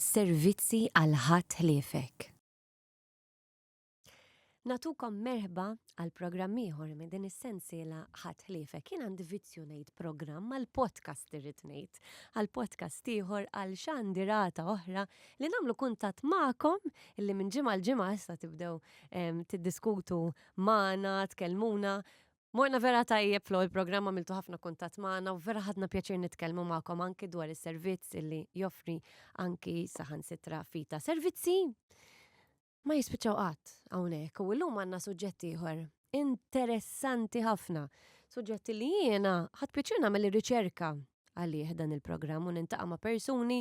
Servizzi għal ħadd ħliefek. Natukom merħba għal programm ieħor minn din is-sensiela ħadd ħliefek. Jien għandi vizzju ngħid programm għal podcast irrid ngħid, għal podcast ieħor għal xandirata oħra li nagħmlu kuntatt magħkom illi minn ġimgħa l ġimgħa issa tibdew tiddiskutu magħna, tkellmuna. Morna vera tajjeb fl programm għamiltu ħafna kuntatt magħna u vera ħadna pjaċir nitkellmu magħkom anki dwar is-servizz illi joffri anki saħansitra fita. Servizzi ma jispiċċaw qatt hawnhekk u llum għandna suġġett ieħor interessanti ħafna. Suġġett li jiena ħadd pjaċir nagħmel ir-riċerka għalih dan il-programm u nintaqa' ma' persuni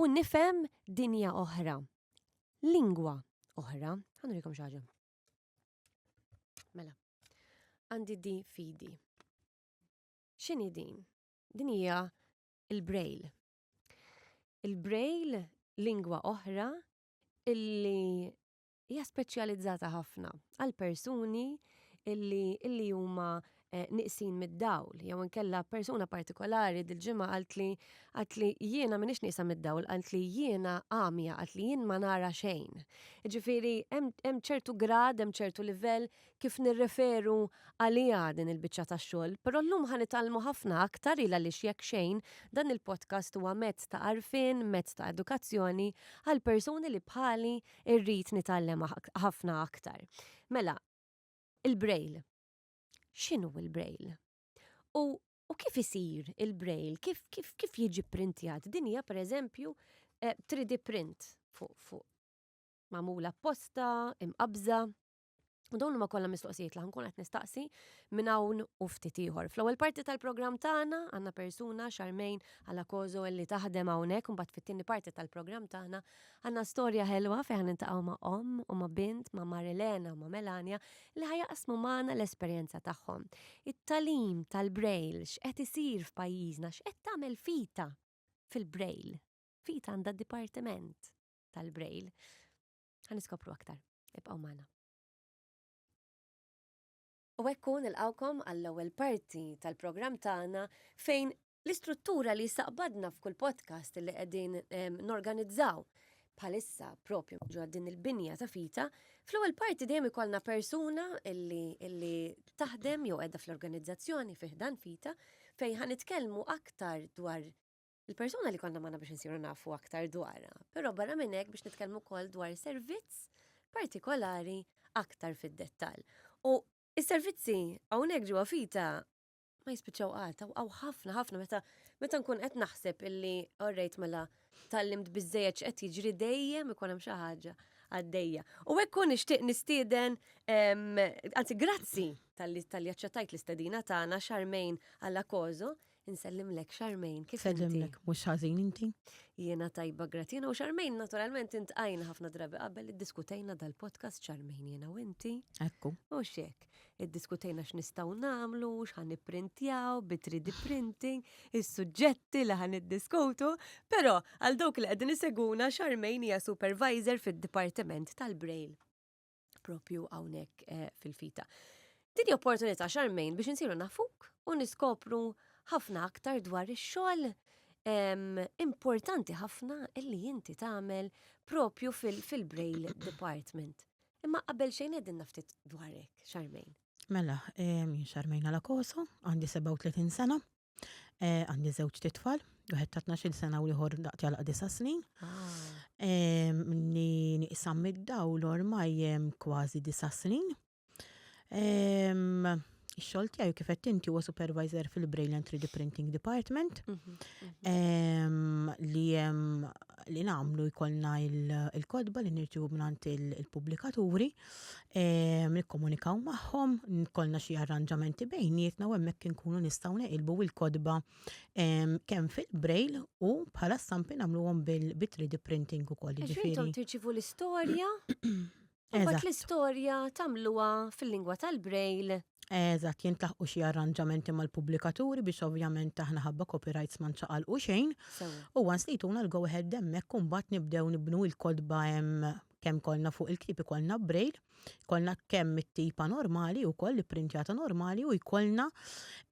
u nifhem dinja oħra. Lingwa oħra. Ħa nurikom xi ħaġa. Mela, għandi di fidi. X'inhi din? Din hija il-Braille. Il-Braille lingwa oħra illi hija speċjalizzata ħafna għal persuni illi, illi huma eh, niqsin mid-dawl, jew inkella persuna partikolari dil-ġimgħa qaltli qaltli jiena m'iniex nieqsa mid-dawl, qaltli jiena għamja, qaltli jien ma nara xejn. Ġifieri hemm ċertu grad, hemm ċertu livell kif nirreferu għaliha din il-biċċa tax-xogħol, però llum ħa nitgħallmu ħafna aktar il għaliex jekk xejn dan il-podcast huwa mezz ta' għarfien, mezz ta' edukazzjoni għal persuni li bħali rrid nitgħallem ħafna aktar. Mela, il-Braille. X'inhu il-Braille? U, u kif isir il-Braille? Kif, kif, kif jiġi printjat? Din hija pereżempju 3D eh, print fuq fuq magħmula apposta, imqabża. U dawn huma kollha mistoqsijiet li ħankun qed nistaqsi minn hawn u ftit ieħor. Fl-ewwel parti tal-programm tagħna għandna persuna Charmaine Alakozo li taħdem hawnhekk u mbagħad fit-tieni parti tal-programm tagħna għandna storja ħelwa fejn niltaqgħu ma' omm u ma' bint ma' Marilena u ma' Melania li ħa jaqsmu magħna l-esperjenza tagħhom. It-tagħlim tal-Braille x'qed isir f'pajjiżna, x'qed tagħmel FITA fil-Braille. FITA għandha dipartiment tal-Braille. Ħa niskopru aktar. Ibqgħu magħna. U hekk hu nilqgħukom għall-ewwel parti tal-programm tagħna fejn l-istruttura li saqbadna f'kull podcast li qegħdin norganizzaw bħalissa propju ġo din il-binja ta' fita, fl-ewwel parti dejjem ikollna persuna illi, illi taħdem jew qiegħda fl-organizzazzjoni fi ħdan fita fejn ħa nitkellmu aktar dwar il-persuna li konna magħna biex insiru nafu aktar dwarha. Però barra minn hekk biex nitkellmu wkoll dwar servizz partikolari aktar fid-dettall. U is-servizzi hawnhekk ġewwa fita ma jispiċċaw qatt, hawn ħafna ħafna meta meta nkun qed naħseb illi orrejt mela tgħallimt biżejjed x'qed jiġri dejjem ikun hemm xi ħaġa għaddejja. U hekk kun nixtieq nistieden, anzi grazzi talli talli aċċettajt l-istedina tagħna Charmaine Allacoso Insellimlek Charmaine, kif inti? Sellimlek, mhux ħażin inti? Jiena tajba gratina u Charmaine naturalment intqajna ħafna drabi qabel iddiskutejna dal-podcast Charmaine jiena u inti. Ekku. U xek, iddiskutejna x'nistgħu nagħmlu, x'ħan nipprintjaw bi 3D printing, is-suġġetti li ħan niddiskutu, però għal dawk li qegħdin iseguna Charmaine hija supervisor fid-dipartiment tal-Braille propju hawnhekk eh, fil-fita. Din opportunità Charmaine biex insiru nafuk u niskopru ħafna aktar dwar ix-xogħol importanti ħafna illi inti tagħmel propju fil-Braille Department. Imma qabel xejn qegħdin naftit dwarek, Charmaine. Mela, jien Charmaine Alakoso, għandi 37 sena, eh, għandi żewġ titfal, wieħed ta' 12 sena u ieħor daqt jalaq disa' snin. Ah. Ni niqsam mid-dawl ormai kważi disa' snin. Ix-xogħol tiegħi kif qed inti huwa supervisor fil-Braille and 3D Printing Department mhm, mhm. li li nagħmlu jkollna il-kodba li nirċievu mingħand il-pubblikaturi, nikkomunikaw magħhom, nkollna xi arranġamenti bejnietna u hemmhekk inkunu nistgħu neqilbu il-kodba kemm fil-Braille u bħala stampi nagħmluhom bil-3D printing ukoll. Ġifieri tirċievu l-istorja Imbagħad l-istorja tagħmluha fil-lingwa tal-Braille. Eżatt, jintlaħqu xi arranġamenti mal-pubblikaturi biex ovvjament aħna ħabba copyrights ma nċaqalqu xejn. U once li jtuna l-go ahead hemmhekk imbagħad nibdew nibnu l-kotba hemm. Kemm kollna fuq il-ktieb ikollna braille, kollna kemm it-tipa normali wkoll ipprintjata normali u jkollna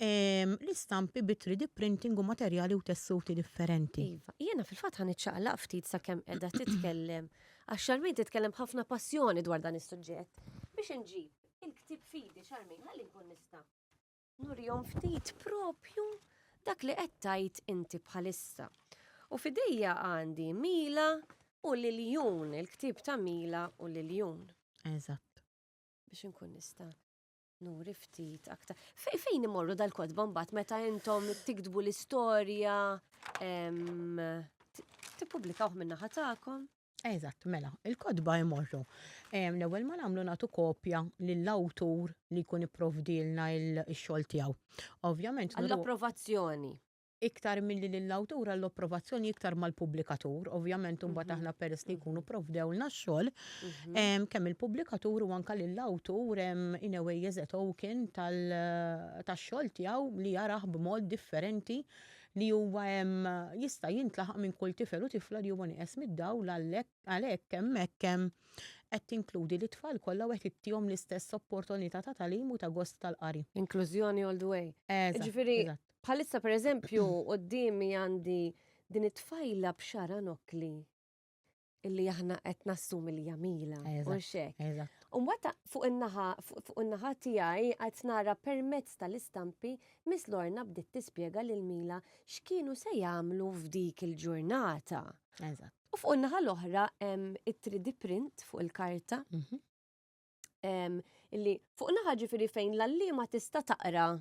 l-istampi bi 3D printing u materjali u tessuti differenti. Iva, jiena fil-fatt ħa niċċaqlaq ftit sakemm qiegħda titkellem għax Charmaine titkellem b'ħafna passjoni dwar dan is-suġġett. Biex inġib il-ktieb f'idi Charmaine ħalli nkun nista' nurihom ftit propju dak li qed tgħid inti bħalissa. U f'idejja għandi Mila u l-Iljun, il-ktieb ta' Mila u l-Iljun. Eżatt. Biex inkun nista' nuri ftit aktar. Fejn imorru dal-kotba mbagħad meta intom tiktbu l-istorja, tippubblikawh min-naħa tagħkom? Eżatt, mela, il-kotba jmorru. L-ewwel ma nagħmlu nagħtu kopja lill-awtur li jkun ipprovdielna x-xogħol tiegħu. Ovvjament. Għall-approvazzjoni. Iktar milli lill-awtur għall-approvazzjoni iktar mal-pubblikatur, ovvjament imbagħad aħna peress li jkunu pprovdewlna x-xogħol, kemm il-pubblikatur u anke lill-awtur in a way as a token tax-xogħol tiegħu li jarah b'mod differenti li huwa jista' jintlaħaq minn kull tifel u tifla li huwa nieqes mid-dawl għalhekk hemmhekk qed tinkludi lit-tfal kollha u qed ittihom l-istess opportunità ta' tagħlim u ta' gost tal-qari. Inklużjoni all the way. Ġifieri bħalissa pereżempju quddiemi għandi din it-tfajla b'xagħarha nokkli illi aħna qed nassumi li hija Mila. U xek. U mbagħad fuq in-naħa fuq in-naħa tiegħi qed nara permezz tal-istampi Miss Lorna bdiet tispjega lil Mila x'kienu se jagħmlu f'dik il-ġurnata. Eżatt. U fuq in-naħa l-oħra hemm it-3D print fuq il-karta. Illi fuq naħa ġifieri fejn l-għalliema tista' taqra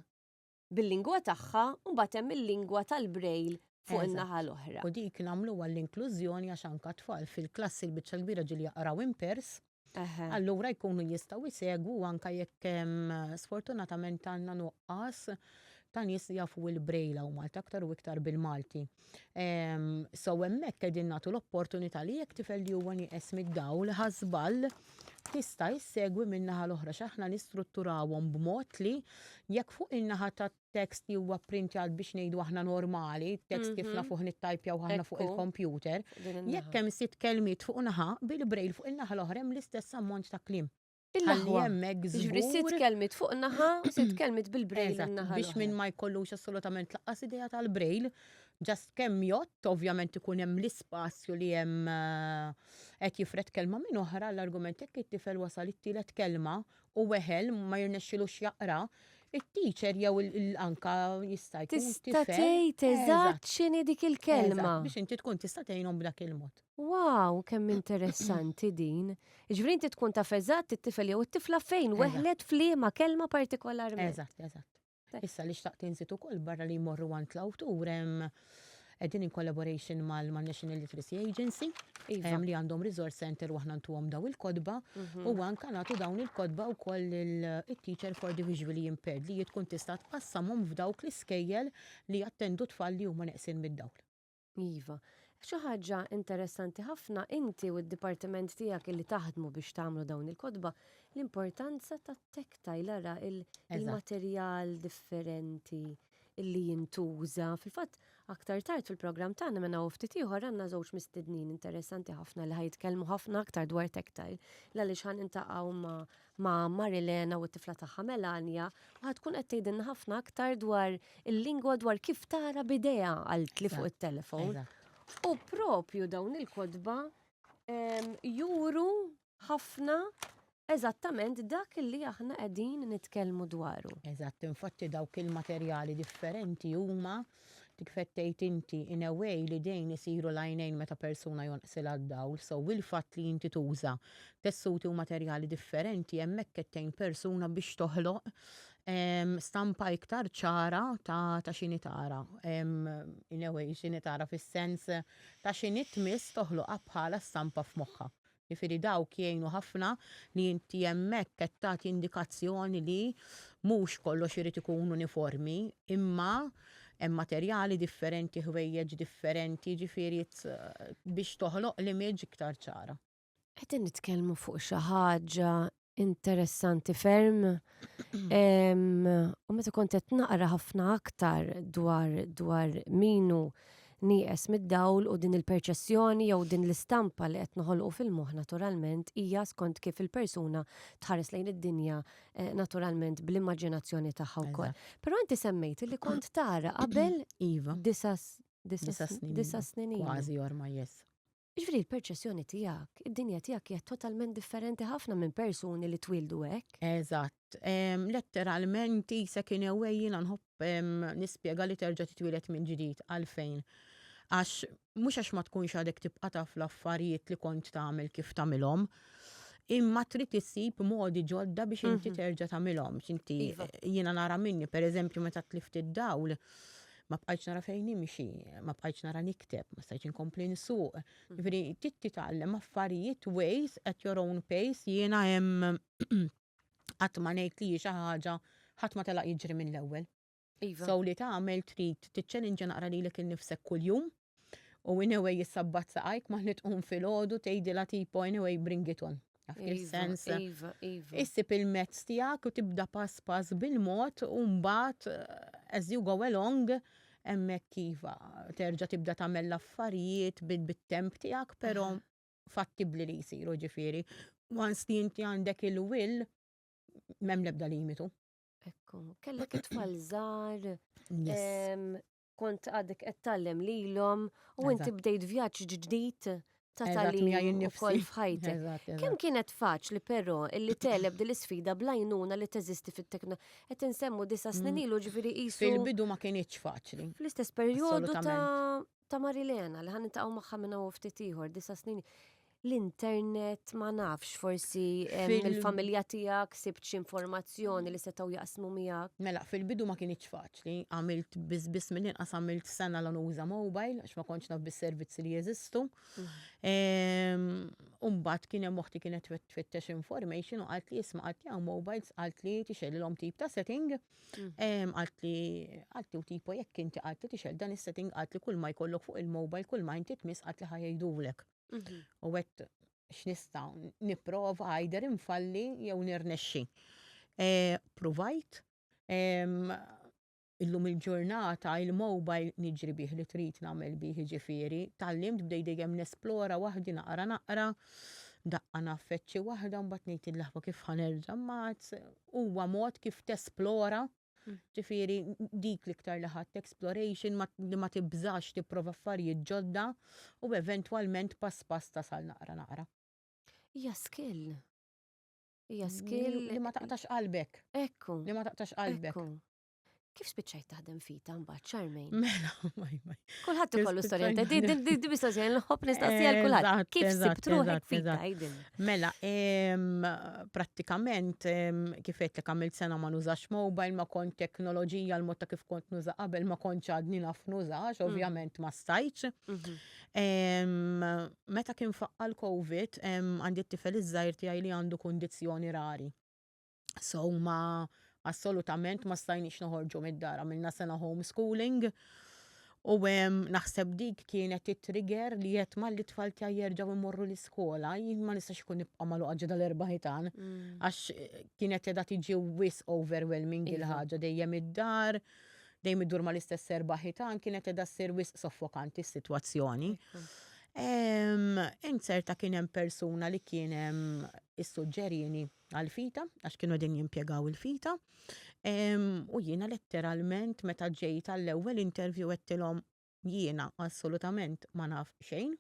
bil-lingwa tagħha u mbagħad hemm il-lingwa tal-Braille fuq in-naħa l-oħra. U dik nagħmluha l-inklużjoni għax anke tfal fil-klassi l-biċċa l-kbira ġieli jaqraw in pairs. Allura jkunu jistgħu jsegwu anke jekk sfortunatament għandna nuqqas ta' nies li jafu il-Braille hawn Malta aktar u iktar bil-Malti. So hemmhekk qegħdin nagħtu l-opportunità li jekk tifel li huwa nieqes mid-dawl ħa żball tista' issegwi min-naħa l-oħra x'aħna nistrutturawhom b'mod li jekk fuq in-naħa tat-tekst li huwa pprintjat biex ngħidu aħna normali, tekst kif nafuh nittajpjaw aħna fuq il-kompjuter, jekk hemm sitt kelmiet fuq naħa, bil-braille fuq in-naħa l-oħra hemm l-istess ammont ta' kliem. Ħalli hemmhekk żgur. Jiġifieri sitt kelmiet fuq naħa u sitt kelmiet bil-braille in-naħa. Biex min ma jkollux assolutament laqqas idea tal-braille, just kemm jgħodd, ovvjament ikun hemm l-ispazju li hemm qed jifred kelma minn oħra l-argument jekk it-tifel wasal it-tielet kelma u weħel ma jirnexxilux jaqra, it-teacher jew anka jista' jkun Tista' tgħid eżatt x'inhi dik il-kelma. Biex inti tkun tista' tgħinhom b'dak il-mod. Wow, kemm interessanti din. Jiġifieri inti tkun taf eżatt it-tifel jew it-tifla fejn weħlet f'liema kelma partikolarment. Eżatt, eżatt. Issa li xtaqt inżid ukoll barra li jmorru għand l-awtur hemm qegħdin in collaboration mal-National Literacy Agency iva. li għandhom resource center u aħna ntuhom daw il-kotba mhm. u anka nagħtu dawn il-kotba wkoll il-teacher for the visually impaired li tkun tista' tqassamhom f'dawk l-iskejjel li jattendu tfal li huma neqsin mid-dawl. Iva. Xi ħaġa interessanti ħafna inti u d-dipartiment tiegħek illi taħdmu biex tagħmlu dawn il-kotba, l-importanza tat-tactile ara il-materjal differenti illi jintuża. Fil-fatt, aktar tard fil-programm tagħna minn hawn ftit ieħor għandna żewġ mistednin interessanti ħafna li ħa jitkellmu ħafna aktar dwar tactile għaliex ħa niltaqgħu ma' ma' Marilena u t-tifla tagħha Melania u ħa tkun qed tgħidilna ħafna aktar dwar il-lingwa dwar kif tara b'idejha qaltli fuq it-telefon. U propju dawn il-kotba juru ħafna eżattament dak li aħna qegħdin nitkellmu dwaru. Eżatt, infatti dawk il-materjali differenti huma Dik qed tgħid inti in a way li dejn isiru l-għajnejn meta persuna jonqsilha d-dawl, so il-fatt li inti tuża tessuti u materjali differenti hemmhekk qed tgħin persuna biex toħloq stampa iktar ċara ta' ta' x'inhi tara. In a way x'inhi tara fis-sens ta' x'inhi tmiss toħloqha bħala stampa f'moħħha. Jiġifieri dawk jgħinu ħafna li inti hemmhekk qed tagħti indikazzjoni li mhux kollox irid ikun uniformi, imma hemm materjali differenti, ħwejjeġ differenti, jiġifieri biex toħloq l-image iktar ċara. Qegħdin nitkellmu fuq xi ħaġa interessanti ferm. U meta kont qed naqra ħafna aktar dwar dwar minu. nieqes mid-dawl u din il-perċessjoni jew din l-istampa li qed noħolqu fil-moħħ naturalment hija skont kif il-persuna tħares lejn id-dinja eh, naturalment bl-immaġinazzjoni tagħha wkoll. Però inti semmejt li kont tara qabel iva. disa snin. Kważi orma yes. Jiġifieri l-perċezzjoni tiegħek, id-dinja tiegħek hija totalment differenti ħafna minn persuni li twieldu hekk. Eżatt. Letteralment isek in a way jiena nħobb nispjega li terġa' titwieled minn ġdid għalfejn. Għax mhux għax ma tkunx għadek tibqa' taf l-affarijiet li kont tagħmel kif tagħmilhom, imma trid issib modi ġodda biex inti terġa' tagħmilhom. Inti iva. jiena nara minni, pereżempju meta tlift id-dawl, ma bqajtx nara fejn nimxi, ma bqajtx nara nikteb, ma stajtx inkompli nsuq. Mm. Ġifieri trid titgħallem affarijiet ways at your own pace jiena hemm qatt ma ngħid li xi ħaġa ħadd ma telaq jiġri mill-ewwel. Iva. So li tagħmel trid tiċċellinġa naqra lilek innifsek kuljum u in a way jissabbat saqajk ma li tqum filgħodu tgħidilha tipo in a way bring it on. Taf kif Iva, sens? iva, iva. Issib il-mezz tiegħek u tibda pass pass bil-mod u mbagħad eh, as you go along hemmhekk iva terġa' tibda tagħmel l-affarijiet bit-temp tiegħek, però fattibbli li jsiru ġifieri. Once li inti għandek il-will m'hemm l-ebda limitu. Ekku, kellek it-tfal żgħar, Yes. kont għadek qed tgħallem lilhom u inti bdejt vjaġġ ġdid ta' tagħlim ukoll f'ħajtek. Kemm kienet faċli però illi teleb din l-isfida bl-għajnuna li teżisti fit-tekno. Qed insemmu disa' snin ilu ġifieri qisu. Fil-bidu ma kinitx faċli. Fl-istess perjodu ta' ta' Marilena li ħa niltaqgħu magħha minn hawn ftit ieħor, disa' snin. L-internet ma nafx, forsi mill-familja tiegħek sibt xi informazzjoni li setgħu jaqsmu miegħek. Mela, fil-bidu ma kinitx faċli, għamilt biss biss mill-inqas għamilt sena la nuża mobile għax ma kontx naf bis-servizzi li jeżistu. U mbagħad kien hemm oħti kienet tfittex information u qalt li isma' qalt li hawn mobiles qalt li tixgħelilhom tip ta' setting. Qalt li qalt li u tipo jekk inti qalt li tixgħel dan is-setting qalt li kull ma jkollok fuq il-mobile kull ma inti tmiss qalt li ħa jgħidulek. U għedt x'nista' nipprova either infalli jew nirnexxi. E, provajt, illum il-ġurnata il-mobile niġri bih li trid nagħmel bih ġifieri, tgħallimt bdejt dejjem nesplora waħdi naqra naqra, daqqa naffeċċi waħda mbagħad ngħid il-laħwa kif ħa nerġa' ma huwa mod kif tesplora Ġifieri dik l-iktar li ħadt exploration li ma tibżax tipprova affarijiet ġodda u eventwalment pass pass tasal naqra naqra. Hija skill. Hija skill. Li ma taqtax qalbek. Ekku. Li ma taqtax qalbek. Kif spiċċajt taħdem fita mbagħad Charmaine? Mela, maj, maj. Kulħadd ikollu storja ta' di di di mistoqsija nħobb nistaqsija l kulħadd. Kif sibt ruħek fita għidilna? Mela, prattikament kif għedtlek għamilt sena ma nużax mobile, ma kont teknoloġija l-mod ta' kif kont nuża qabel ma kontx għadni naf nuża, għax mhm. ovvjament ma stajtx. Mhm. Meta kien faqqa l-Covid, għandi t-tifel iż-żgħir tiegħi li għandu kundizzjoni rari. So ma assolutament ma stajniex noħorġu mid-dar, għamilna sena homeschooling. U naħseb dik kienet it-trigger li qed malli tfal tiegħi jerġgħu jmorru l-iskola, jien ma nistax ikun nibqa' magħluqa ġo dal-erba' ħitan. Mm. Għax eh, kienet qiegħda tiġi wis overwhelming iva. il-ħaġa dejjem id-dar, dejjem iddur mal-istess erba' ħitan, kienet qiegħda ssir wisq soffokanti s-sitwazzjoni. Inzerta kien hemm persuna li kien hemm issuġġerini għal-FITA, għax kienu qegħdin jimpjegaw il-FITA. U jiena letteralment meta ġejt għall-ewwel interview għedtilhom jiena assolutament ma naf xejn.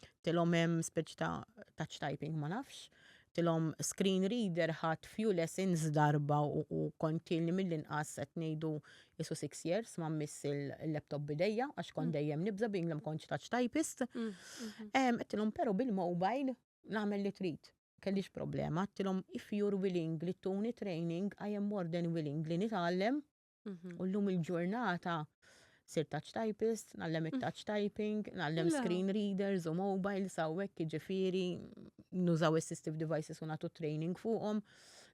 Għedtilhom hemm speċi ta' touch typing ma nafx. Għedtilhom screen reader ħadt few lessons darba u kont ilni mill-inqas qed ngħidu isu six years ma mmiss il-laptop b'idejja għax kont mm. dejjem nibża' being li ma kontx touch typist. Mm, mm-hmm. Għedtilhom però bil-mobile nagħmel li trid. Kellix problema, għedtilhom if you're willing li tuni training, I am more than willing li nitgħallem. Mhm. U llum il-ġurnata sir touch typist, ngħallem it-touch typing, ngħallem screen readers u mobile sawwek jiġifieri nużaw assistive devices u nagħtu training fuqhom.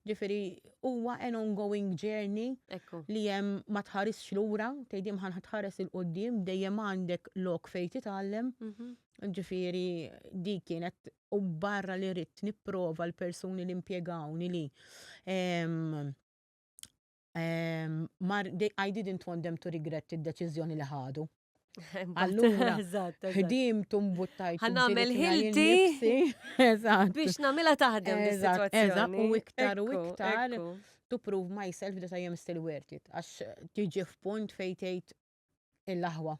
Ġifieri huwa an ongoing journey li hemm ma tħarisx lura, tgħidim ħan tħares il quddiem dejjem għandek lok fejn titgħallem. Mhm. Ġifieri dik kienet u barra li ridt nipprova l-persuni li impjegawni li I didn't want them to regret id-deċiżjoni li ħadu. Allura, ħdimt u mbuttajt. Ħa nagħmel ħilti. Eżatt. Biex nagħmilha taħdem dis-sitwazzjoni. U iktar u iktar to prove myself that I am still worth it. Għax tiġi f'punt fejn tgħid il-aħwa.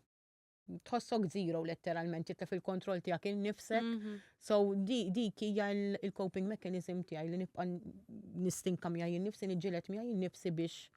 Tħossok zero letteralment, titlef il-kontroll tiegħek innifsek. Mhm. So dik hija il-coping mechanism tiegħi li nibqa' nistinka miegħi innifsi, niġġieled miegħi innifsi biex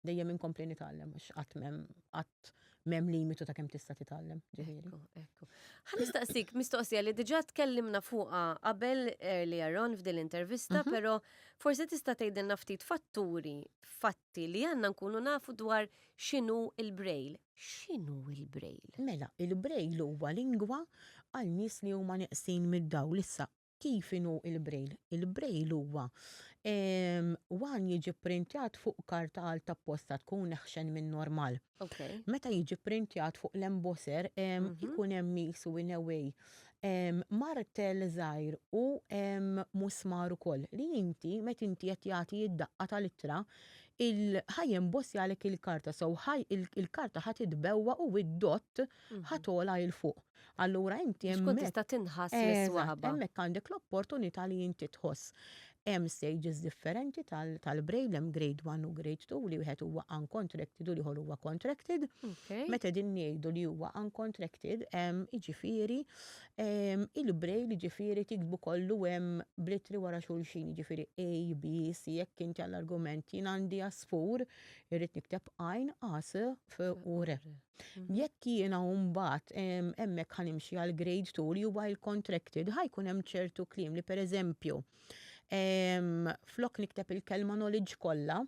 dejjem inkompli nitgħallem għax qatt m'hemm qatt m'hemm limitu ta' kemm tista' titgħallem, ġifieri. Ekku, ekku. Ħa nistaqsik mistoqsija li diġà tkellimna fuqha qabel earlier on f'din l-intervista, mm -hmm. però forsi tista' tgħidilna ftit fatturi, fatti li għandna nkunu nafu dwar x'inhu il-braille. X'inhu il-braille? Mela, il-braille huwa lingwa għal nies li huma neqsin mid-dawl issa Kif inhu il-Braille? Il-Braille huwa one jiġi pprintjat fuq karta alta apposta tkun eħxen minn normal. Meta jiġi pprintjat fuq l-embosser ikun hemm qisu in a way martell żgħir u musmar ukoll li inti meta inti qed jagħti d-daqqa tal-ittra ħa jembossjalek il-karta so il-karta ħa titbewwa u d-dot ħa togħla 'l fuq. Allura inti hemmhekk. Tkun tista' tinħass mis-swaba. Hemmhekk għandek l-opportunità li inti tħoss. Hemm stages differenti tal-braille, hemm grade 1 u grade 2 li wieħed huwa uncontracted u l-ieħor huwa contracted. Meta din ngħidu li huwa uncontracted, jiġifieri il-braille jiġifieri tiktbu kollu hemm bl-ittri wara xulxin, jiġifieri A, B, C, jekk inti għall-argument jien għandi għasfur, irrid nikteb għajn, A, S, F u R. Mhm. Jekk jiena mbagħad hemmhekk ħa nimxi għal grade 2 li huwa il-contracted, ħa jkun hemm ċertu kliem li pereżempju flok nikteb il-kelma knowledge kollha,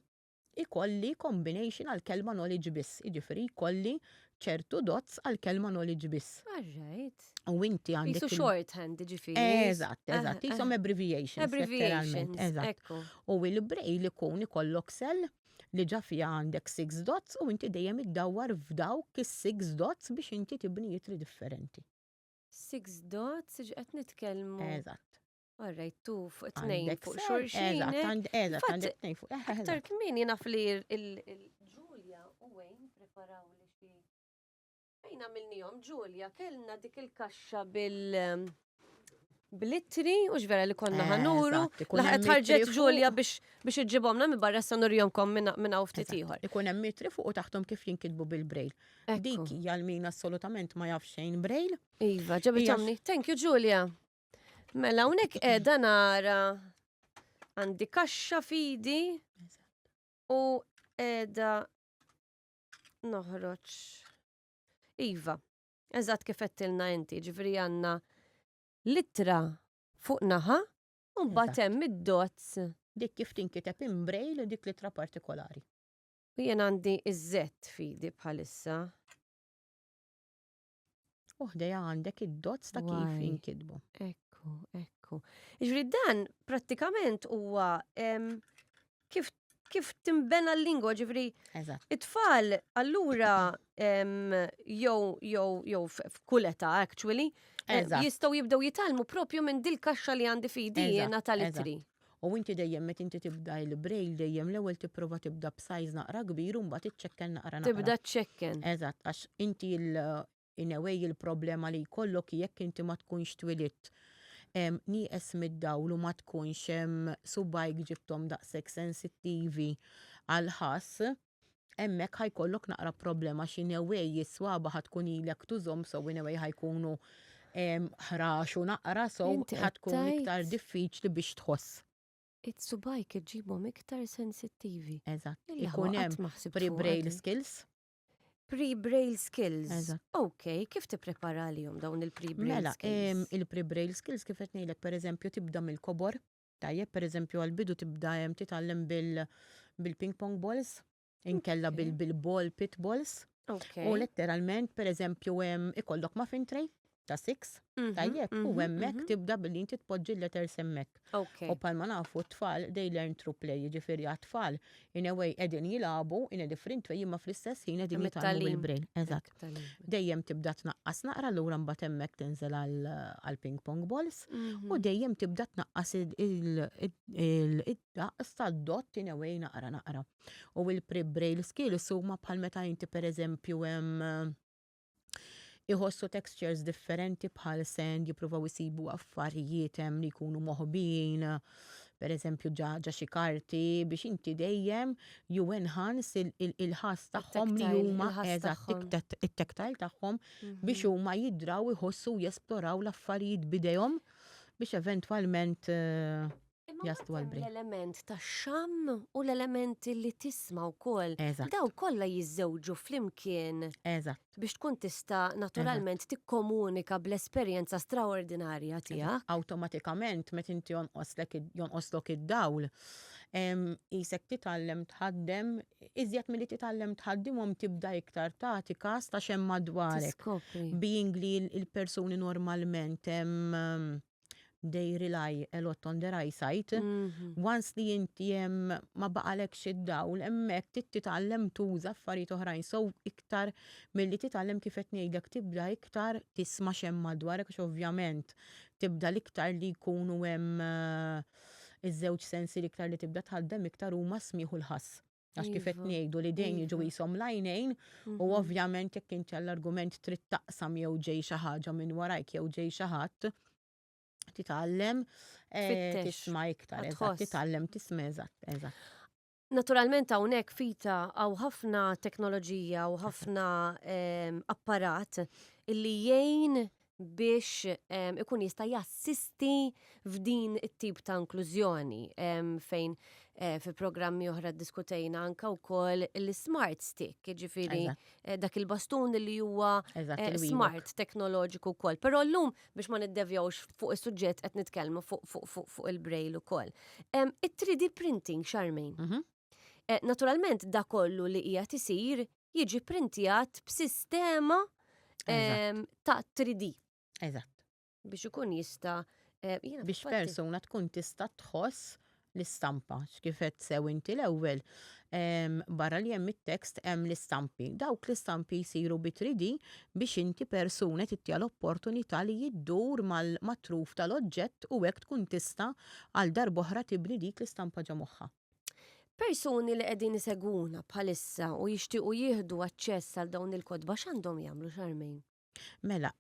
ikolli combination għal kelma knowledge biss, jiġifieri jkolli ċertu dots għal kelma knowledge biss. Alright. U inti għandek. Qisu shorthand, ġifieri. Eżatt, eżatt, qishom abbreviations. Abbreviations, eżatt. U il-braille ikun ikollok cell li ġa fiha għandek six dots u inti dejjem iddawwar f'dawk is-six dots biex inti tibni itri differenti. Six dots, qed nitkellmu. Eżatt. All right, tu fuq tnejn fuq xulxin. Eżatt, eżatt, għandek tnejn fuq. Aktar kmieni naf li il-Ġulja u Wayne preparaw li xi Fejn għamilnihom Ġulja, kellna dik il-kaxxa bil blittri u vera li konna eh, ħanuru. Laħqet ħarġet Ġulja biex biex iġġibhomna minn barra sa nurjomkom minn hawn ftit ieħor. Ikun hemm mitri fuq u taħtom kif jinkitbu bil-braille. Dik hija l-min assolutament ma jaf xejn braille. Iva, ġabitomni. Thank you Ġulja. Mela hawnhekk qiegħda nara għandi kaxxa fidi u qiegħda noħroġ. Iva, eżatt kif għedtilna inti, ġifieri għandna l-ittra fuq naħa u mbagħad hemm id-dots. Dik kif tinkiteb in braille dik l-ittra partikolari. U jien għandi iż-Z fidi bħalissa. U ħdejha għandek id-dots ta' kif jinkitbu. Ekku, ekku. Ġifieri dan prattikament huwa kif kif timbena l-lingwa, ġifri. It-tfal, allura, jew, jew, jew f'kull età, actually, eh, jistgħu jibdew jitgħallmu propju minn dil-kaxxa li għandi fidi jiena tal-itri. U inti dejjem meta inti tibda il-braille dejjem l-ewwel tipprova tibda b'size naqra kbir u mbagħad iċċekken naqra naqra. Tibda ċċekken. Eżatt, għax inti in a way il-problema li jkollok jekk inti ma tkunx twilidt nieqes mid-dawl u ma tkunx subgħajk ġibthom daqshekk sensittivi għall-ħass, hemmhekk ħa jkollok naqra problema għax in a way is-swaba ħa tkun ilek tużhom so in a way ħa jkunu ħrax u naqra so ħa tkun iktar diffiċli biex tħoss. It-subajk iġibhom iktar sensittivi. Eżatt. Ikun hemm pre-braille skills. Pre-braille skills. Eżatt. Ok, kif tipprepara għalihom dawn il-pre-braille mela, skills? Mela, il-pre-braille skills kif qed ngħidlek pereżempju tibda mill-kobor. Tajjeb, pereżempju għall-bidu tibda hemm titgħallem bil-ping pong balls, inkella bil-ball pit balls. U letteralment, pereżempju, ikollok muffin tray ta' six, mhm, tajjeb, u mhm, hemmhekk mhm. tibda billi inti tpoġġi l-letters hemmhekk. U palma nafu t-tfal, they learn through play, jiġifieri għat-tfal, in a way qegħdin jilagħbu in a different way imma fl-istess ħin qegħdin jitgħallmu bil-brain. Eżatt. Dejjem tibda tnaqqas naqra lura mbagħad hemmhekk tinżel għal ping pong balls mhm. u dejjem tibda tnaqqas id-daqs tad-dot in a way naqra naqra. U il-pre-braille skills huma bħal meta inti pereżempju hemm. Iħossu textures differenti bħal sand, jippruvaw isibu affarijiet hemm li jkunu moħbin, per eżempju ġa ġa xi karti biex inti dejjem you enhance il-ħass tagħhom li huma eżatt it-tactile tagħhom biex huma jidraw iħossu u jesploraw l-affarijiet b'idejhom biex eventwalment eh, jaslu għal L-element ta' xamm u l-element li tisma' wkoll. Daw kollha jiżżewġu flimkien. Eżatt. Biex tkun tista' naturalment tikkomunika bl-esperjenza straordinarja tiegħek. Awtomatikament meta inti jonqoslek jonqoslok id-dawl, qisek titgħallem tħaddem, iżjed milli titgħallem tħaddimhom tibda iktar tagħti każ ta' x'hemm madwarek. Being li l-persuni normalment they rely a lot on their eyesight. Once li inti hemm ma baqalekx id-dawl, hemmhekk trid titgħallem tuża affarijiet oħrajn. So iktar milli titgħallem kif qed ngħidlek tibda iktar tisma' x'hemm madwarek għax ovvjament tibda l-iktar li jkunu hemm eh, iż-żewġ sensi l-iktar li tibda tħaddem iktar huma smigħ u l-ħass. Għax kif qed ngħidu li dejn jiġu qishom l-għajnejn u ovvjament jekk inti għall-argument trid taqsam jew ġej xi ħaġa minn warajk jew ġej xi ħadd, titgħallem eh, tisma' iktar, eżatt, titgħallem tisma' eżatt, eżatt. Naturalment hawnhekk fita hawn ħafna teknoloġija u ħafna ehm, apparat illi jgħin biex ehm, ikun jista' jassisti f'din it-tip ta' inklużjoni ehm, fejn eh, fi programmi oħra ddiskutejna anka wkoll l-smart stick, jiġifieri eh, dak il-bastun li huwa eh, smart teknoloġiku wkoll. Però llum biex ma niddevjawx fuq is-suġġett qed nitkellmu fuq fuq fuq fuq il-braille ukoll. It-3D printing, Charmaine. Naturalment da kollu li qiegħed isir jiġi printjat b'sistema ta' 3D. Eżatt. Biex ikun jista' eh, biex persuna tkun tista' tħoss l-istampa, x'kif qed sew inti l-ewwel, barra li hemm it-tekst hemm l-istampi. Dawk l-istampi jsiru bi 3D biex inti persuna tittiha l-opportunità li jiddur mal-truf tal-oġġett u hekk tkun tista' għal darb'oħra tibni dik l-istampa ġo moħħha. Persuni li qegħdin isegwuna bħalissa u jixtiequ jieħdu aċċess għal dawn il-kotba x'għandhom jagħmlu Charmaine? Mela,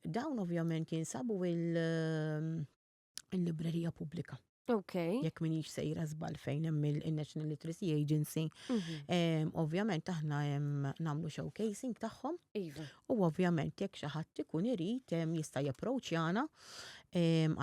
dawn ovvjament jinsabu il-librerija pubblika. Ok. Jekk minix sejra żball fejn hemm il-National Literacy Agency. Mhm. Ovvjament aħna hemm nagħmlu showcasing tagħhom. Iva. U ovvjament jekk xi ħadd ikun irid jista' japproċċjana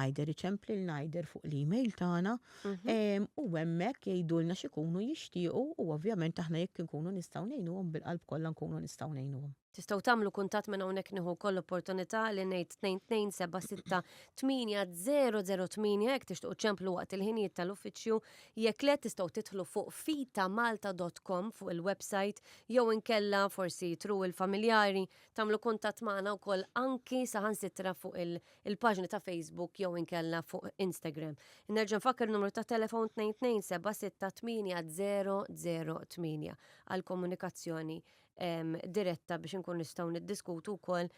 either iċemplilna either fuq l-email tagħna mhm. u hemmhekk jgħidulna x'ikunu jixtiequ u ovvjament aħna jekk inkunu nistgħu ngħinuhom bil-qalb kollha nkunu nistgħu ngħinuhom. Tistgħu tagħmlu kuntatt minn hawnhekk nieħu wkoll l-opportunità li ngħid 22768008 jekk tixtiequ ċemplu waqt il-ħinijiet tal-uffiċċju, jekk le tistgħu tidħlu fuq fitamalta.com fuq il-website jew inkella forsi through il-familjari tagħmlu kuntatt magħna wkoll anki saħansitra fuq il-paġni ta' Facebook jew inkella fuq Instagram. Nerġa' nfakkar numru ta' telefon 22768008 għal komunikazzjoni diretta biex inkun nistgħu niddiskutu wkoll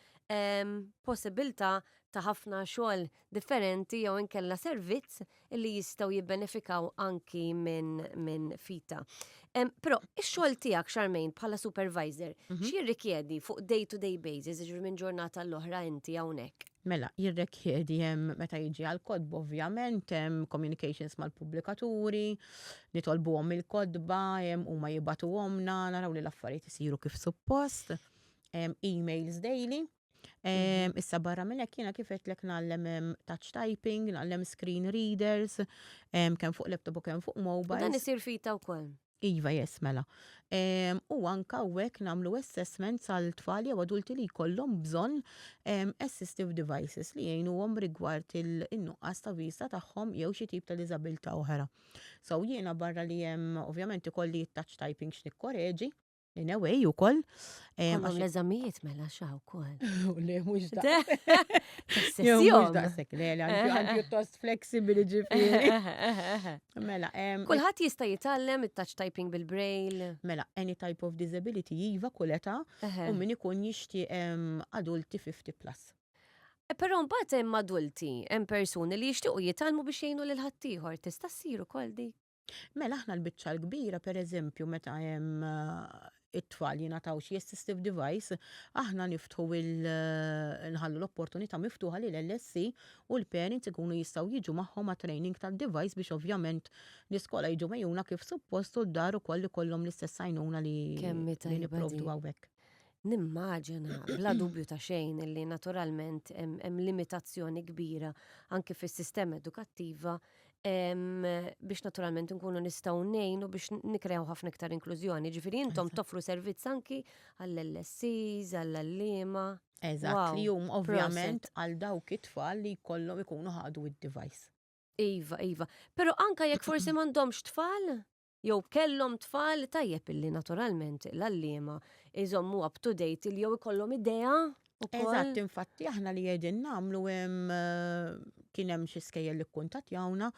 possibilità ta' ħafna xogħol differenti jew inkella servizz li jistgħu jibbenefikaw anki minn min fita. Però ix-xogħol tiegħek Charmaine bħala supervisor, mm -hmm. x'jirrikjedi fuq day to day basis, jiġifieri minn ġurnata l-oħra inti hawnhekk? Mela, jirrekjedi hemm meta jiġi għal kotba ovvjament hemm communications mal-pubblikaturi, nitolbuhom il-kotba, hemm huma jibagħtuhomna, naraw li l-affarijiet isiru kif suppost, emails daily. Mhm. Issa barra minn hekk jiena kif qedlek ngħallem touch typing, ngħallem screen readers, kemm fuq laptop u kemm fuq mobile. Dan isir fita wkoll. Iva, yes, mela. U anka hawnhekk nagħmlu assessments għal tfal jew adulti li jkollhom bżonn assistive devices li jgħinuhom rigward il-nuqqas ta' vista tagħhom jew xi tip ta' diżabilità oħra. So jiena barra li hemm ovvjament ikolli touch typing x'nikkoreġi, in a way ukoll. Għandhom l-eżamijiet mela xa wkoll. Le mhux daqshekk. Le, le, għandi pjuttost flexibili ġifieri. Mela, Kulħadd jista' jitgħallem it-touch typing bil-braille. Mela, any type of disability iva kull età u min ikun jixtieq adulti 50 plus. E, però mbagħad hemm adulti, hemm persuni li jixtiequ jitgħallmu biex jgħinu lil ħaddieħor. Tista' ssir ukoll dik. Mela aħna l-biċċa l-kbira, per eżempju, meta hemm it-tfal jingħataw xi assistive device, aħna niftħu il nħallu l-opportunità miftuħa li l-LSE u l-parents ikunu jistgħu jiġu magħhom għat-training tad-device biex ovvjament l-iskola jiġu megħjuna kif suppost u d-dar ukoll ikollhom l-istess għajnuna li Kemm hi li tajba din. nipprovdu hawnhekk. Nimmaġina, bla dubju ta' xejn, illi naturalment hemm limitazzjoni kbira anki fis-sistema edukattiva biex naturalment nkunu nistgħu ngħinu biex nikrew ħafna iktar inklużjoni. Ġifieri intom toffru servizz anki għall-LSCs, għall-għalliema. Eżatt, li hum ovvjament għal dawk it-tfal li jkollhom ikunu ħadu id-device. Iva, iva. Però anka jekk forsi m'għandhomx tfal, jew kellhom tfal, tajjeb illi naturalment l-għalliema jżommu up to date il jew ikollhom idea. Eżatt, infatti aħna li qegħdin nagħmlu hemm eh, kien hemm xi skejjel li kkuntattjawna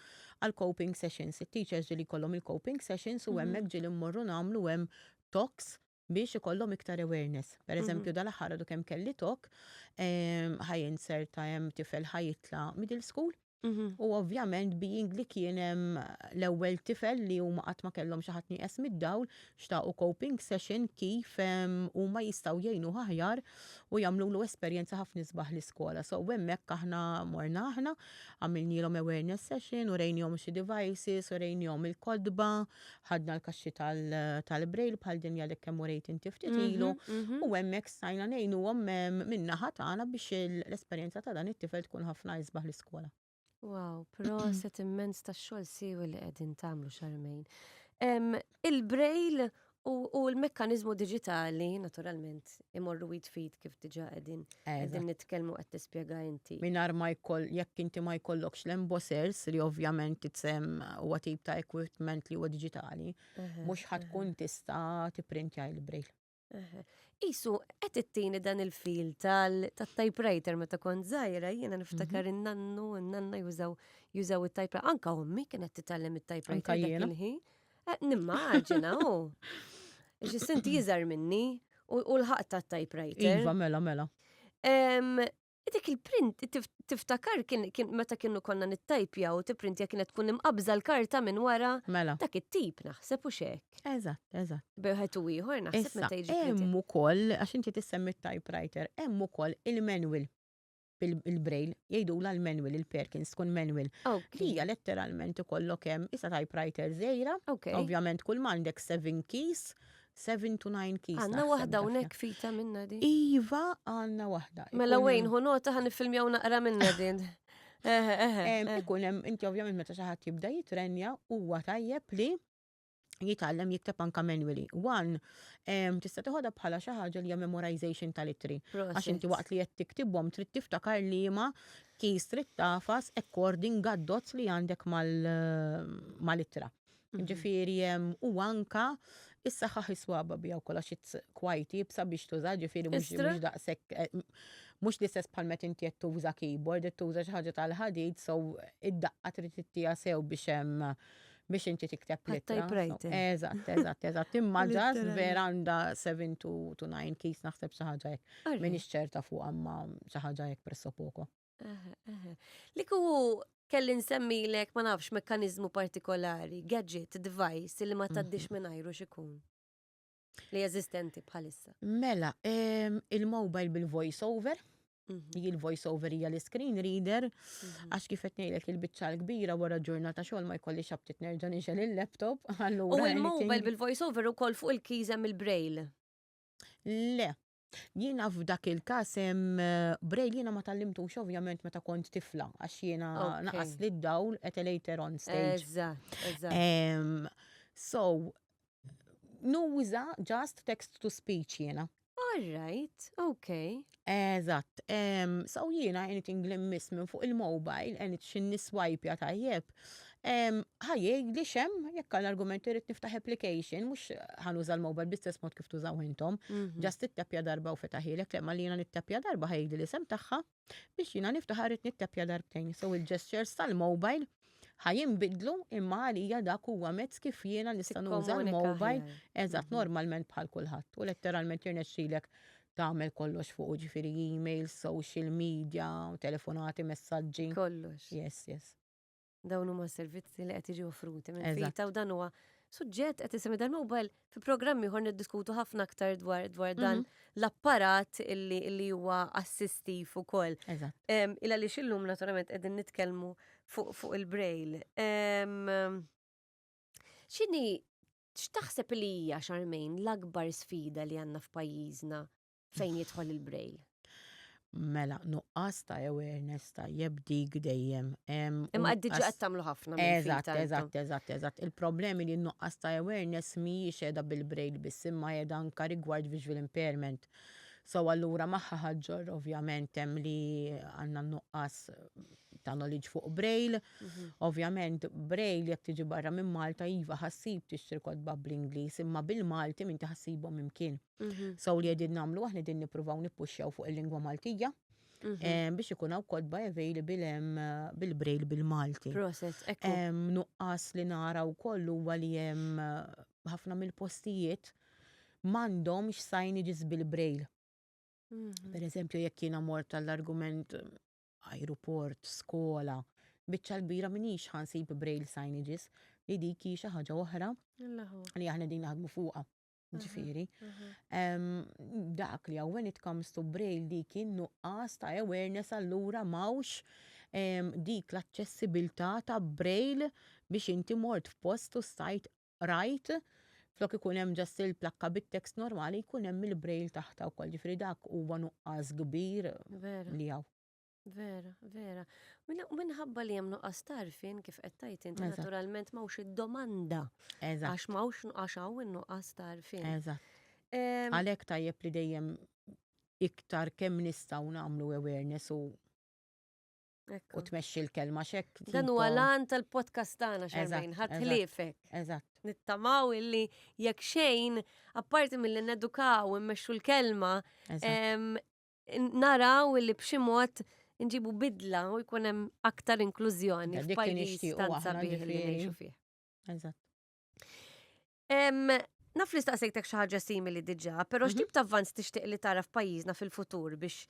għal coping sessions. It-teachers ġieli jkollhom il-coping sessions u mhm. hemmhekk ġieli mmorru nagħmlu hemm talks biex ikollhom iktar awareness. Per mhm. eżempju, dal-aħħar għadu kemm kelli talk, ehm, ħaj inserta hemm tifel ħajitla middle school U ovvjament being li kien hemm l-ewwel tifel li huma qatt ma kellhom xi ħadd nieqes mid-dawl, xtaqu coping session kif huma jistgħu jgħinuh aħjar u jagħmlulu esperjenza ħafna isbaħ l-iskola. So hemmhekk aħna morna aħna, għamilnielhom awareness session, urejnihom xi devices, urejnihom il-kotba, ħadna l-kaxxi tal-braille bħal din li għadek kemm urejt inti ftit ilu u hemmhekk stajna ngħinuhom min-naħa tagħna biex l-esperjenza ta' dan it-tifel tkun ħafna isbaħ l-iskola. Wow, proset immens tax-xogħol siewi li qegħdin tagħmlu Charmaine. Il-braille u l-mekkaniżmu diġitali, naturalment, imorru id f'id kif diġà qegħdin qegħdin nitkellmu qed tispjega inti. Mingħajr ma jkoll jekk inti ma jkollokx l-embossers li ovvjament huwa tip ta' equipment li huwa diġitali, mhux ħa tkun tista' tipprintja il-braille. Isu, qed ittini dan il-fil tal-typewriter meta kont żgħira, jiena niftakar mhm. in-nannu, in-nanna jużaw jużaw it-typewriter. Anka ommi kienet titgħallem it-typewriter dak il-ħin. Eh, nimmaġina, u. Ġis inti jiżar minni u l-ħaq ta' typewriter. Iva, mela, mela. Dik il-print, tiftakar kien meta kienu konna nittajpja u tipprintja kienet tkun imqabża l-karta minn wara. Mela. Dak it-tip naħseb u xek. Eżatt, eżatt. Beħet u ieħor naħseb meta jiġi. Hemm ukoll, għax inti tissemmi typewriter, hemm ukoll il-manual il-braille, jgħidula l-manual, il-Perkins tkun manual. Li hija letteralment ikollok hemm issa typewriter żgħira. Ovvjament kull m'għandek 7 keys, 7 to 9 keys. Għanna waħda unek fita minna din. Iva, għanna waħda. Mela wejn, hu nota ħan nifilmjaw naqra minna din. Ikun hemm inti ovvjament meta xi ħadd jibda jitrenja huwa tajjeb li jitgħallem jikteb anka manually. One, tista' teħodha bħala xi ħaġa li hija memorization tal-ittri. Għax inti waqt li qed tiktibhom trid tiftakar liema keys trid tagħfas according għad-dots li għandek mal-ittra. Ġifieri u anka is-saħħaħ is-swaba biha wkoll għax it's quite iebsa biex tuża, ġifieri mhux daqshekk eh, mhux l-istess bħal meta inti qed tuża keyboard, qed tuża xi ħaġa tal-ħadid, so id-daqqa trid tittiha sew biex hemm biex inti tikteb l-ittra. Eżatt, eżatt, eżatt. Imma ġas vera għandha 7 to 9 keys naħseb xi ħaġa hekk. Minix ċerta fuq amma xi ħaġa hekk presso poco. Li kuhu kelli nsemmilek ma nafx mekkanizmu partikolari, gadget, device li ma taddix mhm. minn ajru xikun. Li eżistenti bħalissa. Mela, il-mobile bil-voice over, mhm. li il-voice over hija l-screen reader, mhm. għax kif qed ngħidlek il-biċċa l-kbira wara ġurnata xogħol ma jkollix aptit nerġa' nixgħel il-laptop. U il-mobile bil-voice over ukoll fuq il-keys hemm il-braille. Le, Jiena f'dak il-każ hemm braille jiena ma tgħallimtux ovvjament meta kont tifla għax jiena naqas li d-dawl at a later on stage. Eżatt, eżatt. So, nuża just text to speech jiena. All right, okay. Eżatt. So jiena anything li mmiss minn fuq il-mobile, and xin niswajpja tajjeb, ħa jgħidli x'hemm jekk għal argument irrid niftaħ application, mhux ħa nuża l-mobile bl-istess mod kif tużaw intom. Mhm. Just tittepja darba u fetaħilek, le ma li jiena nittepja darba ħa jgħidli l-isem tagħha biex jiena niftaħ rrid nittepja darbtejn. So il-gestures tal-mobile ħa jinbidlu imma għalija dak huwa mezz kif jiena nista' nuża l-mobile eżatt mhm. normalment bħal kulħadd u letteralment jirnexxilek tagħmel kollox fuq ġifieri email, social media, telefonati, messaġġi. Kollox. Yes, yes. Dawn huma servizzi li qed jiġu offruti minn Fita u dan huwa Suġġett qed isemmi dal-mobile fi programmi ieħor niddiskutu ħafna aktar dwar dwar dan l-apparat illi illi huwa assistiv ukoll. Eżatt. Il għaliex illum naturalment qegħdin nitkellmu fuq fuq il-braille. X'inhi x'taħseb li hija Charmaine l-akbar sfida li għandna f'pajjiżna fejn jidħol il-braille? Mela, nuqqas ta' awareness tajjeb dik dejjem. Imma qed diġà qed tagħmlu ħafna. Eżatt, eżatt, eżatt, eżatt. Il-problemi li nuqqas ta' awareness mhijiex qiegħda bil-braille biss imma qiegħda anka rigward visual impairment. So allura magħha ħaġġor ovvjament hemm li għandna nuqqas ta' knowledge fuq braille. Ovvjament braille jekk tiġi barra minn Malta iva ħassib tixtri kotba bl-Ingliż imma bil-Malti m'inti ħassibhom imkien. So li qegħdin nagħmlu aħna qegħdin nippruvaw nippuxxjaw fuq il-lingwa Maltija biex ikun hawn kotba available hemm bil-braille bil-Malti. Proset, ekku. Nuqqas li nara wkoll huwa li hemm ħafna mill-postijiet m'għandhomx signages bil-braille. Per eżempju, jekk jiena mort tal-argument aeroport, skola, biċċa l-kbira minix ħa nsib braille signages li dik hi xi ħaġa oħra li aħna din naħdmu fuqha. Ġifieri. Dak li when it comes to braille dik kien nuqqas ta' awareness allura m'hawnx dik l-aċċessibilità ta' braille biex inti mort f'post u stajt rajt flok ikun hemm just il-plakka bit-text normali jkun hemm il-braille taħta wkoll. Ġifieri dak huwa nuqqas kbir li hawn. Vera, vera. Minħabba li hemm nuqqas tarfin kif qed tgħid inti naturalment m'hawnx id-domanda. Eżatt. Għax m'hawnx għax hawn in-nuqqas tarfin. Eżatt. Għalhekk tajjeb li dejjem iktar kemm nistgħu nagħmlu awareness u u tmexxi l-kelma xek. Dan huwa lan tal-podcast tagħna Charmaine, ħadd ħliefek. Eżatt. Nittamaw illi jekk xejn, apparti milli nedukaw immexxu l-kelma, naraw illi b'xi mod nġibu bidla u jkun hemm aktar inklużjoni f'pajjiż tant sabiħ li ngħixu fih. Eżatt. Naf li staqsejtek xi ħaġa simili diġà, però mhm. x'tip ta' avvanz tixtieq li tara f'pajjiżna fil-futur biex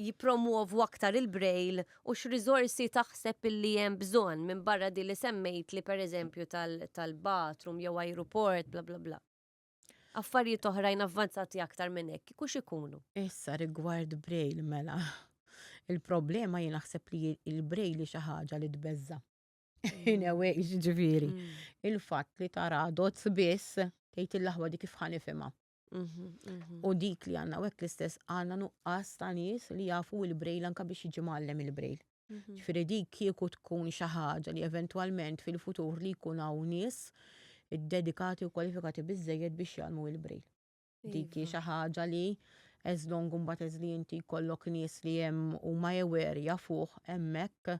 jipromuovu aktar il-braille u x'riżorsi taħseb illi hemm bżonn minn barra di li semmejt li pereżempju tal-bathroom jew aeroport bla bla bla. Affarijiet oħrajn avvanzati aktar minn hekk, kieku x'ikunu? Issa rigward braille mela. Il-problema jien naħseb li il-braille xi ħaġa li tbeżża. In a way, ġifieri. Il-fatt li tara dots biss tgħid il-laħwa dik kif ħa nifhimha. Mhm, mhm. U dik li għandna hekk l-istess għandna nuqqas ta' nies li jafu il-braille anka biex jiġi mgħallem il-braille. Mhm. Ġifieri dik kieku tkun xi ħaġa li eventwalment fil-futur li jkun hawn nies iddedikati u kwalifikati biżejjed biex jgħallmu il-braille. Dik hi iva. xi ħaġa li as long mbagħad as li inti jkollok nies li hemm huma aware jafuh hemmhekk,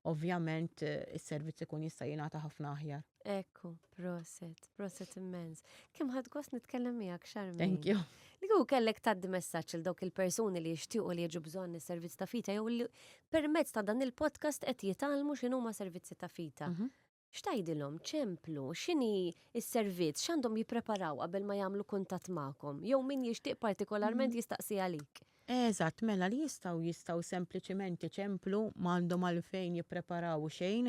ovvjament is-servizz ikun jista' jingħata ħafna aħjar. Ekku, proset, proset immens. Kemm ħadt gost nitkellem miegħek Charmaine. Thank you. Li kieku kellek tgħaddi messaġġ lil dawk il-persuni li jixtiequ li jiġu bżonn is-servizz ta' FITA jew li permezz ta' dan il-podcast qed jitgħallmu x'inhuma servizzi ta' FITA. Mhm. X'tgħidilhom? Ċemplu, x'inhi s-servizz, x'għandhom jippreparaw qabel ma jagħmlu kuntatt magħkom? Jew min jixtieq partikolarment mhm. jistaqsi għalik. Eżatt, mela li jistgħu jistgħu sempliċiment iċemplu, m'għandhom għalfejn jippreparaw xejn.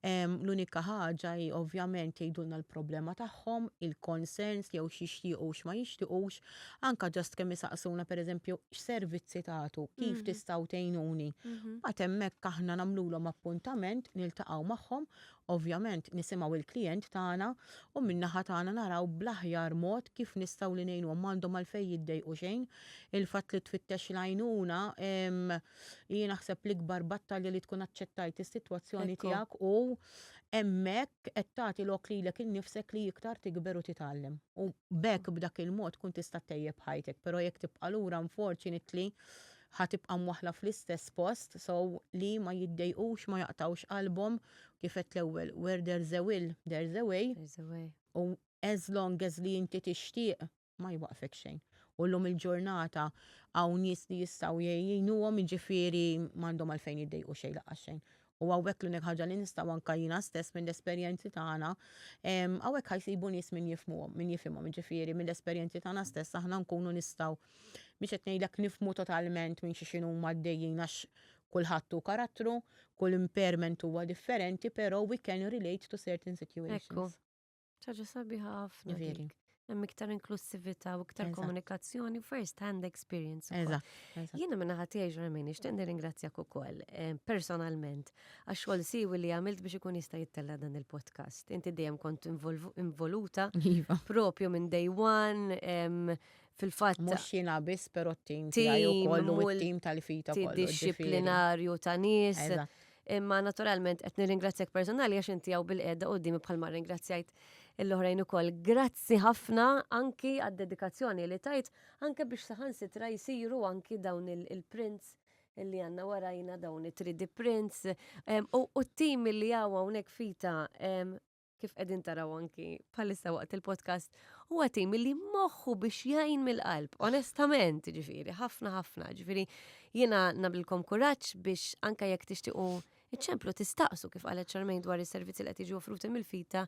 L-unika ħaġa hi ovvjament jgħidulna l-problema tagħhom, il-concerns jew x'jixtiequ u x'ma jixtiequx, anke just kemm isaqsuna pereżempju x'servizzi tagħtu, kif tistgħu tgħinuni. Mbagħad hemmhekk aħna nagħmlulhom appuntament, niltaqgħu magħhom Ovvjament nisimgħu il-klijent tagħna u min-naħa tagħna naraw bl-aħjar mod kif nistgħu li ngħinuhom. M'għandhom għalfejn jiddejqu xejn. Il-fatt li tfittex l-għajnuna hi naħseb l-ikbar battalja li tkun aċċettajt is-sitwazzjoni tiegħek u hemmhekk qed tagħti lok lilek innifsek li iktar tikber u titgħallem. U b'hekk b'dak il-mod tkun tista' ttejjeb ħajtek. Però jekk tibqa' lura unfortunately ħa tibqa' mwaħħla fl-istess post, so li ma jiddejqux, ma jaqtgħux qalbhom, kif għedt l-ewwel, where there's a will, there's a way. There's a way. U as long as li inti tixtieq, ma jwaqfek xejn. U llum il-ġurnata hawn nies li jistgħu jgħinuhom, jiġifieri m'għandhom għalfejn jiddejqu xejn lanqas xejn. U hawnhekk l-unika ħaġa li nistgħu anke jiena stess mill-esperjenzi tagħna, hawnhekk ħa jsibu nies min jifhmuhom, min jifhimhom, jiġifieri mill-esperjenzi tagħna stess aħna nkunu nistgħu mhix qed ngħidlek nifhmu totalment minn xi x'inhuma għaddejjin għax kulħadd hu karattru, kull impairment huwa differenti, però we can relate to certain situations. Ekku. ċaġa sabiħa ħafna. Dik. Hemm iktar inklusività u iktar komunikazzjoni first hand experience. Eżatt. Jiena minna ħadd tiegħi Ġermain nixtieq nirringrazzjak ukoll eh, personalment għax xogħol siwi li għamilt biex ikun jista' jittella dan il-podcast. Inti dejjem kont involuta iva. propju minn day one fil-fatt. Mhux jiena biss però t-tim tiegħi wkoll u t-tim tal-fita kollu. Disciplinarju ta' nies. Imma naturalment qed nirringrazzjak personali għax inti hawn bil-qiegħda quddiemi bħalma ringrazzjajt l-oħrajn ukoll. Grazzi ħafna anki għad-dedikazzjoni li tajt anke biex saħansitra jsiru anki dawn il-prints li għanna warajna dawn it-3D prints u t-tim li għaw hawnhekk fita kif qegħdin taraw anki bħalissa waqt il-podcast, huwa tim li moħħu biex jgħin mill-qalb, onestament, ġifieri, ħafna ħafna, ġifieri jiena nagħmlilkom kuraġġ biex anka jekk tixtiequ iċċemplu tistaqsu kif qalet Charmaine dwar is-servizzi li qed jiġu offruti mill-fita,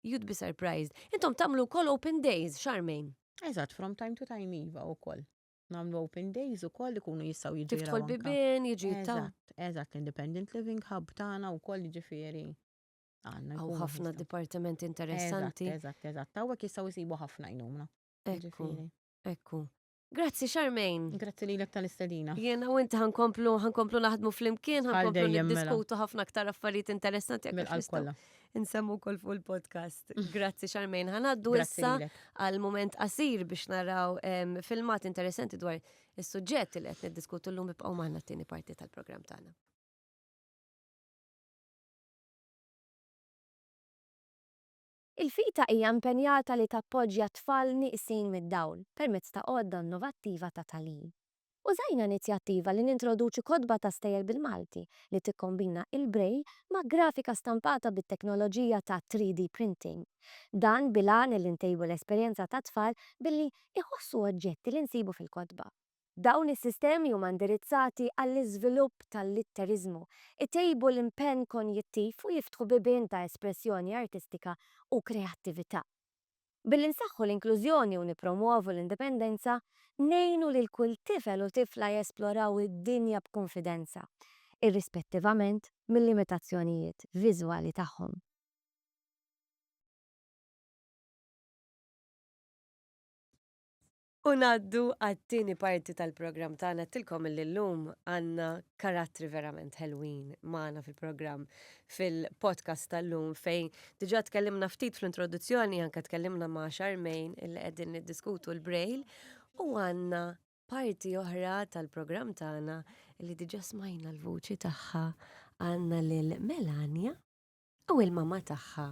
you'd be surprised. Intom tagħmlu wkoll open days, Charmaine. Eżatt, from time to time iva wkoll. Nagħmlu open days ukoll ikunu jistgħu jiġu. Tiftħu l-bibien, jiġu jittaw. Eżatt, eżatt, l-Independent Living Hub tagħna wkoll jiġifieri. Għandna Hawn ħafna dipartimenti interessanti. Eżatt, eżatt, hawnhekk jistgħu jsibu ħafna għajnuna. Ekku, ekku. Grazzi Charmaine. Grazzi lilek tal-istedina. Jiena u inti ħankomplu ħankomplu naħdmu flimkien, ħankomplu dejjem, mela. niddiskutu ħafna aktar affarijiet interessanti jekk Mill-qalb nistgħu kollha. Nsemmu wkoll fuq il-podcast. Grazzi Charmaine. Ħanaddu Grazzi issa lilek. għal moment qasir biex naraw em, filmat interessanti dwar is-suġġett li qed niddiskutu llum ibqgħu magħna t-tieni parti tal-programm tagħna. Il-FITA hija impenjata li tappoġġja tfal nieqsin mid-dawl permezz ta' għodda innovattiva ta' tagħlim. Użajna inizjattiva li nintroduċu kotba ta' stejjer bil-Malti li tikkombina il-Braille ma' grafika stampata bit-teknoloġija ta' 3D printing. Dan bil-għan li ntejbu l-esperjenza tat-tfal billi jħossu oġġetti li nsibu fil-kotba. Dawn is-sistemi huma indirizzati għall-iżvilupp tal-litteriżmu, itejbu l-impenn konjittiv u jiftħu bibien ta' espressjoni artistika u kreattività. Billi nsaħħu l-inklużjoni u nippromwovu l-indipendenza, ngħinu lil kull tifel u tifla jesploraw id-dinja b'kunfidenza, irrispettivament mil-limitazzjonijiet viżwali tagħhom. U ngħaddu għat-tieni parti tal-programm tagħna għedtilkom illi llum għandna karattri verament ħelwin magħna fil-programm fil-podcast tal-lum fejn diġà tkellimna ftit fl-introduzzjoni anke tkellimna ma' Charmaine illi qegħdin niddiskutu l-Braille u għandna parti oħra tal-programm tagħna li diġà smajna l-vuċi tagħha għandna lil Melania u il-mama tagħha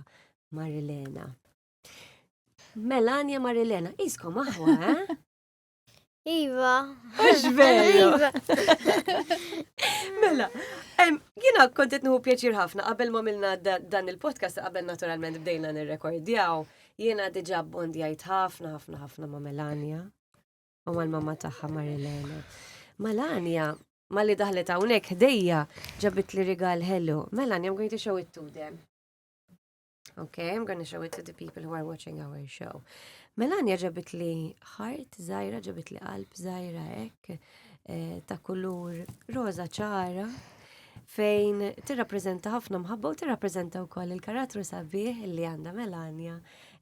Marilena. Melania Marilena, iskom aħwa, eh? Iva. Mux veru. Iva. Mela, jina kont qed nieħu pjaċir ħafna qabel ma milna dan il-podcast qabel naturalment bdejna nirrekordjaw, jiena diġà bondjajt ħafna ħafna ħafna ma' Melania u mal-mamma tagħha Marilena. Melania, ma li daħlet hawnhekk ħdejja ġabit li rigal ħelu. Melania, I'm going to show it to them. Okay, I'm gonna show it to the people who are watching our show. Melania ġabit li ħart zaħira, ġabit li qalb zaħira ek, eh, ta' kulur roza ċara, fejn tirrappreżenta ħafna mħabba u tirrappreżenta wkoll il-karattru sabiħ li għandha Melania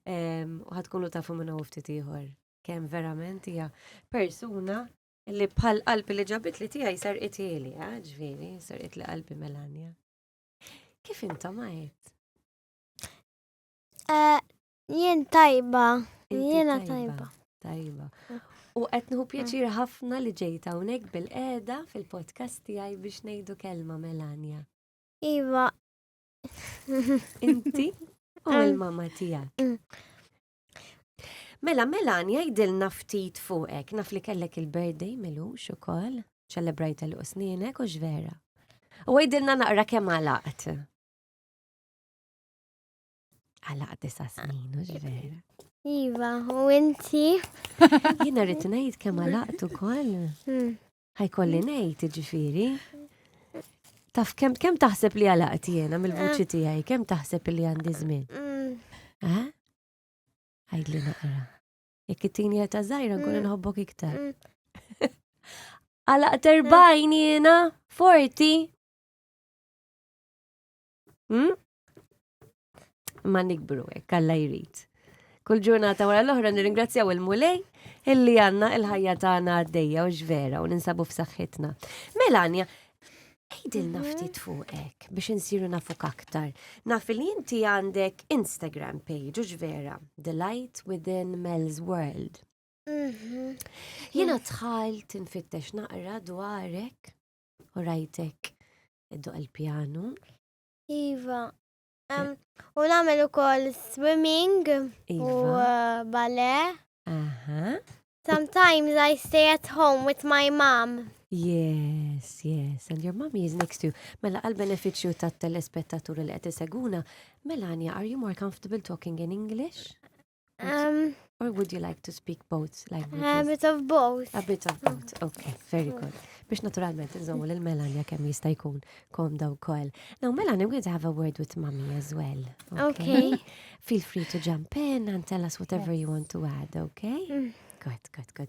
u ħatkunu tafu minn hawn ftit ieħor kemm verament hija persuna li bħal qalbi li ġabit li tiegħi serqitieli, eh, ġifieri, serqit li qalbi Melania. Kif intom għajt? Eh, jien tajba. Jiena tajba. Tajba. U qed nieħu pjaċir ħafna li ġejt hawnhekk bil-qiegħda fil-podcast tiegħi biex ngħidu kelma Melania. Iva. Inti u mm. l-mama tiegħek. Mm. Mela, Melania, jidilna ftit fuqek. Naf li kellek il-birthday milux ukoll. Ċelebrajt għal snienek u x'vera. U għidilna naqra kemm għalaqt. Għalaqt disa snin, u x'vera. Iva, u inti? Jiena rrid ngħid kemm għalaqt ukoll. Hmm. Ħajkolli ngħid, ġifieri. Taf kemm kemm taħseb li għalaqt jiena mill-vuċi eh. tiegħi, kemm taħseb li għandi żmien? Mm. Eh? Għidli naqra. Jekk it-tini ta' żgħira nkun mm. nħobbok iktar. Mm. Għalaqt erbajn jiena, 40. Hmm? Imma nikbru hekk, Alla jrid. Kull ġurnata wara l-oħra nirringrazzjaw il-Mulej illi għandna il-ħajja tagħna għaddejja u vera u ninsabu f'saħħitna. Melania, għidilna mhm. ftit fuqek biex insiru nafuk aktar. Naf li inti għandek Instagram page u vera, The Light Within Mel's World. Mhm. Jiena dħalt infittex naqra dwarek u rajtek iddoq il-pjanu. Iva. Um, u nagħmel ukoll swimming u Iva. uh, ballet. Aha. Sometimes I stay at home with my mom. Yes, yes, and your mommy is next to you. Mela għal benefiċċju tat-telespettaturi li qed iseguna, Melania, are you more comfortable talking in English? Um, Or would you like to speak both a languages? bit of both. A bit of both, okay, very good. Biex naturalment nżommu lil Melania kemm jista' jkun komda wkoll. Now Melania, I'm going to have a word with mommy as well. Okay. Feel free to jump in and tell us whatever you want to add, okay? Good, good, good.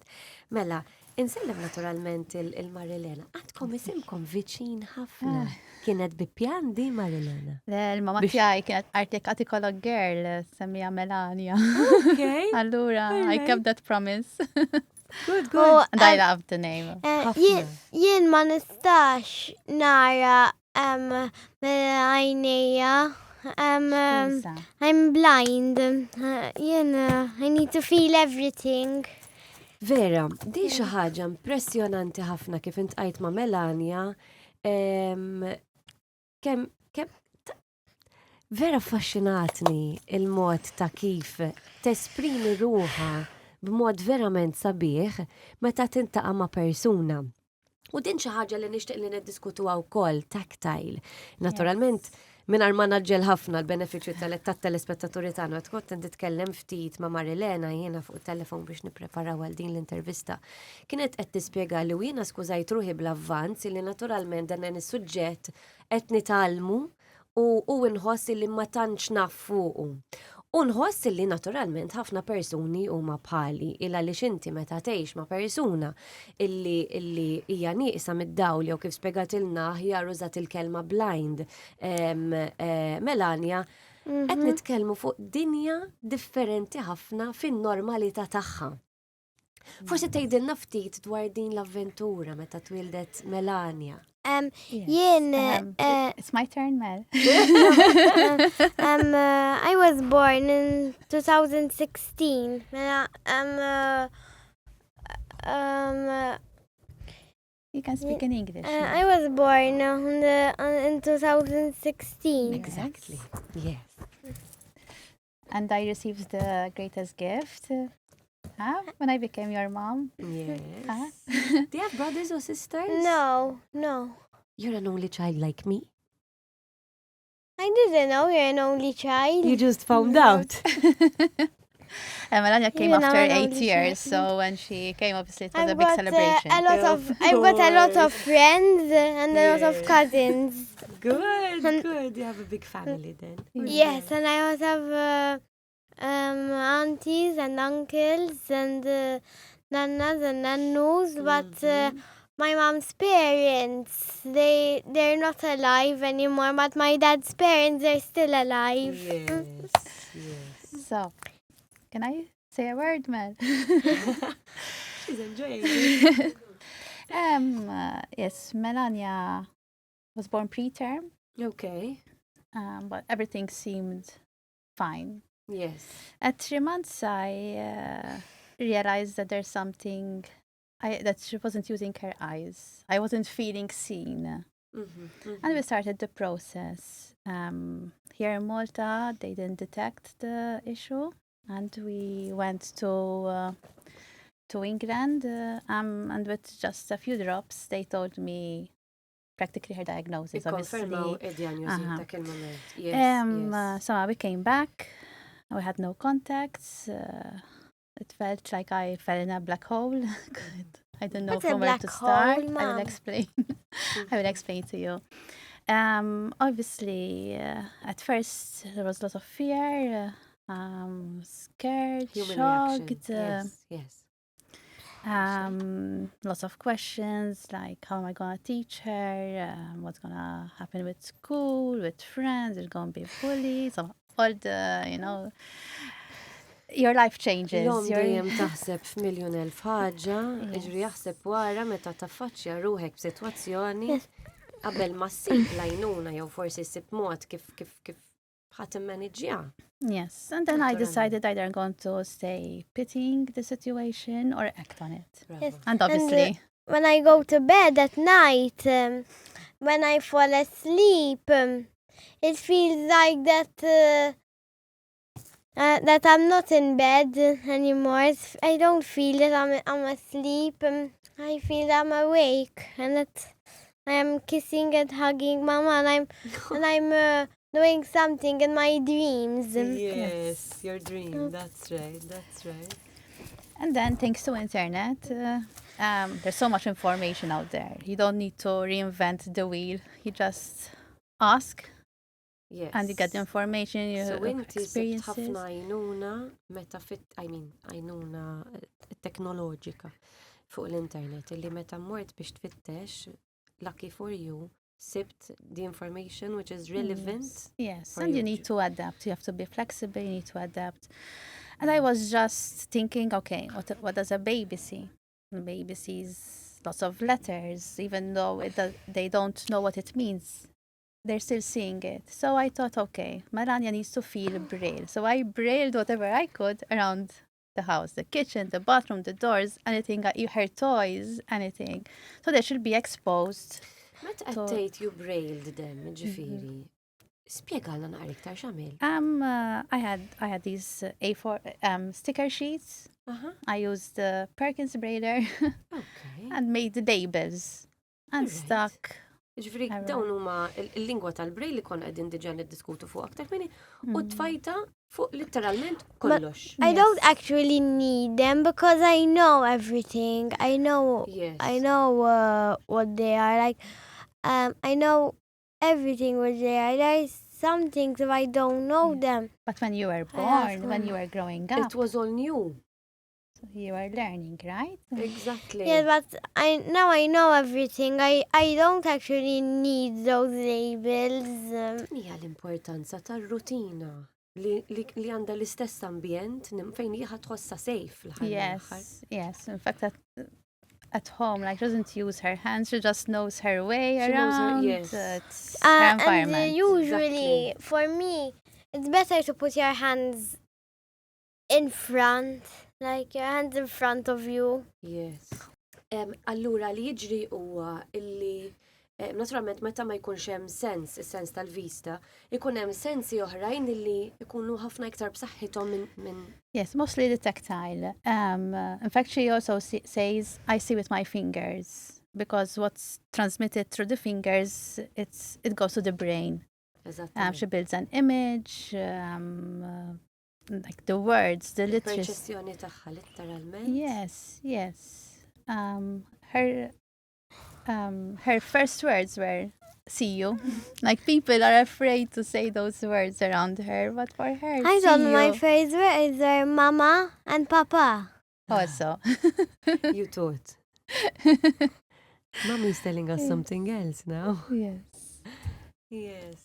Mela, insellem naturalment il-Marilena. Għandkom isimkom viċin ħafna. Kienet bi pjan di Marilena. Le, il-mama tiegħi kienet artik għatikola girl, semmija Melania. Okay. Allura, I Alright. kept that promise. Good, U, good. And I um, love the name. eh, Ħafna. jien jien ma nistax nara um, għajnejja. Um, um, Skuża. I'm blind. Jien, I need to feel everything. Vera, di xi ħaġa impressjonanti ħafna kif intqajt ma' Melania. em, Kemm kemm vera affaxxinatni il-mod ta' kif tesprimi ruħha b'mod verament sabiħ meta tintaqa' ma' persuna. U din xi ħaġa li nixtieq li niddiskutuha wkoll tactile. Naturalment, mingħajr ma naġġel ħafna l-benefiċċju tat-telespettaturi tagħna, qed kont nitkellem ftit ma' Marilena jiena fuq it-telefon biex nippreparaw għal din l-intervista. Kienet qed tispjega li u jiena skużajt ruħi bl-avvanz li naturalment dan is-suġġett qed nitgħallmu u u nħoss li ma tantx naf fuqu. U nħoss li naturalment ħafna persuni huma bħali il għaliex inti meta tgħix ma' persuna illi illi hija nieqsa mid-dawl jew kif spjegatilna aħjar użat il-kelma blind em, Melania, qed nitkellmu fuq dinja differenti ħafna fin-normalità tagħha. Forsi tgħidilna ftit dwar din l-avventura meta twildet Melania. Yes. Jien, It's my turn, Mel. I was born in 2016. Mela, You can speak in English. I was born in 2016. Exactly. Yes. And I received the greatest gift when I became your mom. Yes. Huh? Do you have brothers or sisters? No. You're an only child like me. I didn't know you're an only child. You just found out. And Melania came Even after I'm an 8 only years, child. so when she came, obviously it was I've a big got, celebration. a lot of I've got a lot of friends and a lot of Yes. cousins. Good, And- good. You have a big family then. Yes, and I also have aunties and uncles and nannas and nannus, but my mom's parents, they're not alive anymore, but my dad's parents are still alive. Yes. So, can I say a word, Mel? She's enjoying it. Yes, Melania was born preterm, Okay. but everything seemed fine. Yes. At 3 months, I realized that there's something that she wasn't using her eyes. I wasn't feeling seen. And we started the process. Here in Malta, they didn't detect the issue, and we went to England, and with just a few drops, they told me practically her diagnosis, Ikkonfermaw obviously. id-diagnosi Aha. dak il-moment. Yes, yes. So we came back. We had no contacts. It felt like I fell in a black hole. I don't know What's a from where black to start. hole, I will Mom? explain. I will explain to you. Obviously, at first there was a lot of fear, scared, Human reaction. shocked. Yes. Lots of questions like, how am I going to teach her? What's going to happen with school, with friends? There's going to be bullies. So All the, your life changes. L-omm dejjem taħseb f'miljun elf ħaġa, ġifieri jaħseb wara meta taffaċċja ruħek b'sitwazzjoni qabel ma ssib l-għajnuna jew forsi ssib mod kif ħa timmaniġġja. Yes, and then I decided either I'm going to stay pitying the situation or act on it. Yes. And obviously, When I go to bed at night, when I fall asleep, it feels like that I'm not in bed anymore. I don't feel that I'm asleep. I feel I'm awake and that I am kissing and hugging Mama and I'm doing something in my dreams. Yes, your dream. That's right. That's right. And then thanks to internet, there's so much information out there. You don't need to reinvent the wheel. You just ask and you get the information, you So inti sibt experiences. ħafna għajnuna meta fit, I mean, għajnuna teknoloġika fuq l-internet illi meta mort biex tfittex, lucky for you, sibt the information which is relevant. Yes, for and you your need to adapt. You have to be flexible, you need to adapt. And I was just thinking, okay, what does a baby see? The baby sees lots of letters, even though they don't know what it means. They're still seeing it. So I thought, okay, Melania needs to feel Braille. So I brailled whatever I could around the house, the kitchen, the bathroom, the doors, anything, her toys, anything. So they should be exposed. Meta qed tgħid you brailled them, ġifieri, spjegalna naqra iktar x'għamilt. I had these A4 sticker sheets. I used the Perkins Brailler and made the labels and stuck. Ġifieri Alright. Dawn huma il-lingwa tal-Braille li konna qegħdin diġà niddiskutu fuq aktar kmieni u tfajta fuq literalment kollox. I don't actually need them because I know everything. I know I know what they are like. I know everything what they are. There's some things if I don't know them. But when you were I ask born, when them. You were growing up, It was all new. You were learning, right? Exactly. Yeah, but I now I know everything. I don't actually need those labels. Hija l-importanza tar-rutina li għandha l-istess ambjent fejn hija tħossha safe l-aħħar mill-aħħar. Yes. In fact, at home, like, she doesn't use her hands; she just knows her way She knows her- around. Yes. It's her And environment. usually, for me, it's better to put your hands in front, like your hands in front of you. Yes. Allura li jiġri huwa illi naturalment meta ma jkunx hemm sens, is-sens tal-vista, ikun hemm sensi oħrajn illi ikunu ħafna iktar b'saħħithom minn Yes, mostly the tactile. In fact, she also says, "I see with my fingers," because what's transmitted through the fingers, it goes to the brain. Eżattament. She builds an image, like the words, the literacy. Il-perċezzjoni tagħha letteralment. Yes. Her first words were "see you." Like, people are afraid to say those words around her, but for her, I "see don't know my you" favorite words are mama and papa. Also. You taught. Mommy's telling us something else now. Yes. Yes.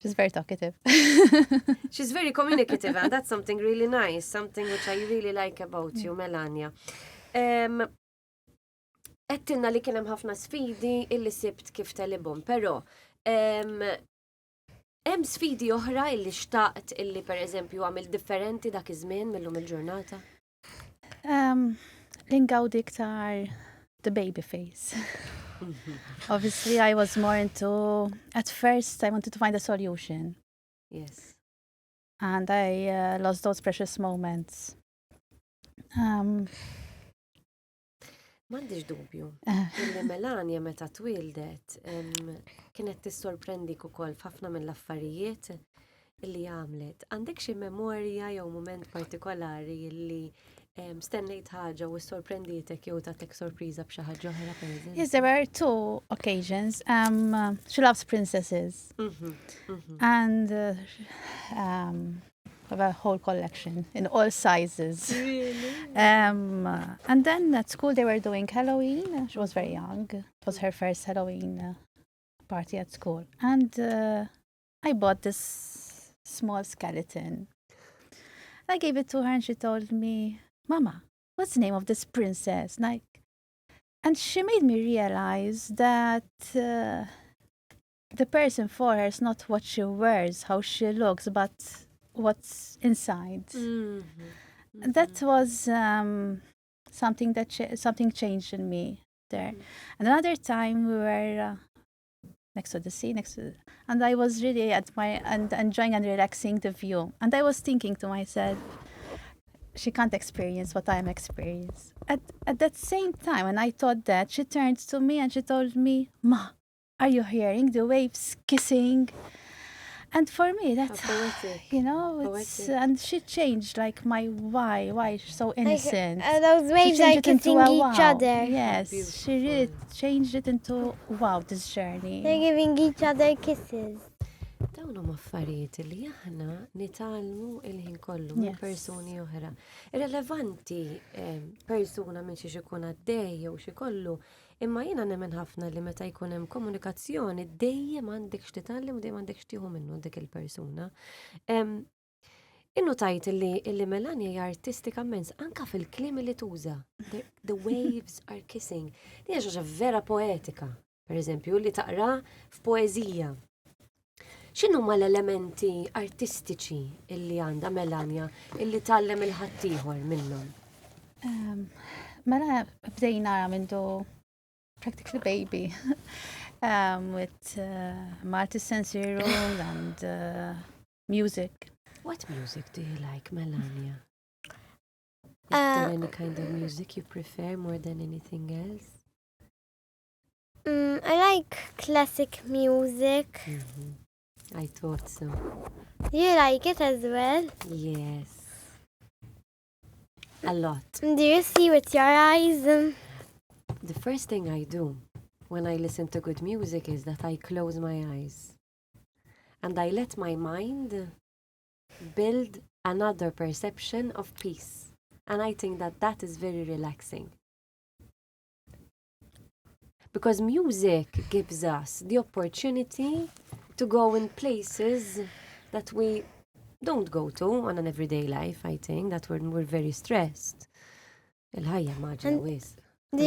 She's very talkative. She's very communicative, and that's something really nice, something which I really like about you, Melania. Għedtilna li kien hemm ħafna sfidi illi sibt kif tegħlibhom, però hemm sfidi oħra illi xtaqt illi per eżempju għamilt differenti dak iż-żmien millum il-ġurnata? Li ngawdi iktar the baby phase. Obviously, I was more into, at first, I wanted to find a solution. And I lost those precious moments. M'għandix dubju. Illi Melania meta twildet kienet tissorprendik ukoll f'ħafna mill-affarijiet illi għamlet. Għandek xi memorja jew moment partikolari illi stennejt ħaġa u sorprendietek jew tatek sorpriża b'xi ħaġa oħra, pereżempju? Yes, there were two occasions. She loves princesses. And have a whole collection in all sizes. Really? And then at school they were doing Halloween. She was very young. It was her first Halloween party at school. And I bought this small skeleton. I gave it to her and she told me, Mama, what's the name of this princess? Like, and she made me realize that the person for her is not what she wears, how she looks, but what's inside. That was something that something changed in me there. And another time we were next to the sea, and I was really admiring and enjoying and relaxing the view. And I was thinking to myself, she can't experience what I am experiencing. At that same time, when I thought that, she turned to me and she told me, Ma, are you hearing the waves kissing? And for me, that's, poetic. you know, it's, Poetic. and she changed like my why she's so Like, innocent. those She waves are changed it into kissing a each wow. other. Yes, she really Beautiful. changed it into wow, this journey. They're giving each other kisses. Dawn huma affarijiet li aħna nitgħallmu il-ħin kollu minn persuni oħra. Irrelevanti persuna minn xi ikun għaddej jew xi kollu, imma jiena nemmen ħafna li meta jkun hemm komunikazzjoni dejjem għandek x'titgħallem u dejjem għandek x'tieħu minnu dik il-persuna. Innotajt illi Melania hija artistika immens anka fil-kliem li tuża. The waves are kissing. Din hija xi ħaġa vera poetika, per eżempju, li taqra f'poeżija. X'inhuma l-elementi artistiċi illi għandha Melania illi tgħallem il-ħaddieħor minnhom? Mela bdejna mindu practically baby with multi-sensory room and music. What music do you like, Melania? Is there any kind of music you prefer more than anything else? I like classic music. I thought so. You like it as well? Yes. A lot. Do you see with your eyes? The first thing I do when I listen to good music is that I close my eyes. And I let my mind build another perception of peace. And I think that that is very relaxing. Because music gives us the opportunity to go in places that we don't go to on an everyday life, I think, that we're very stressed. Il-ħajja mgħaġġla And wisq. Do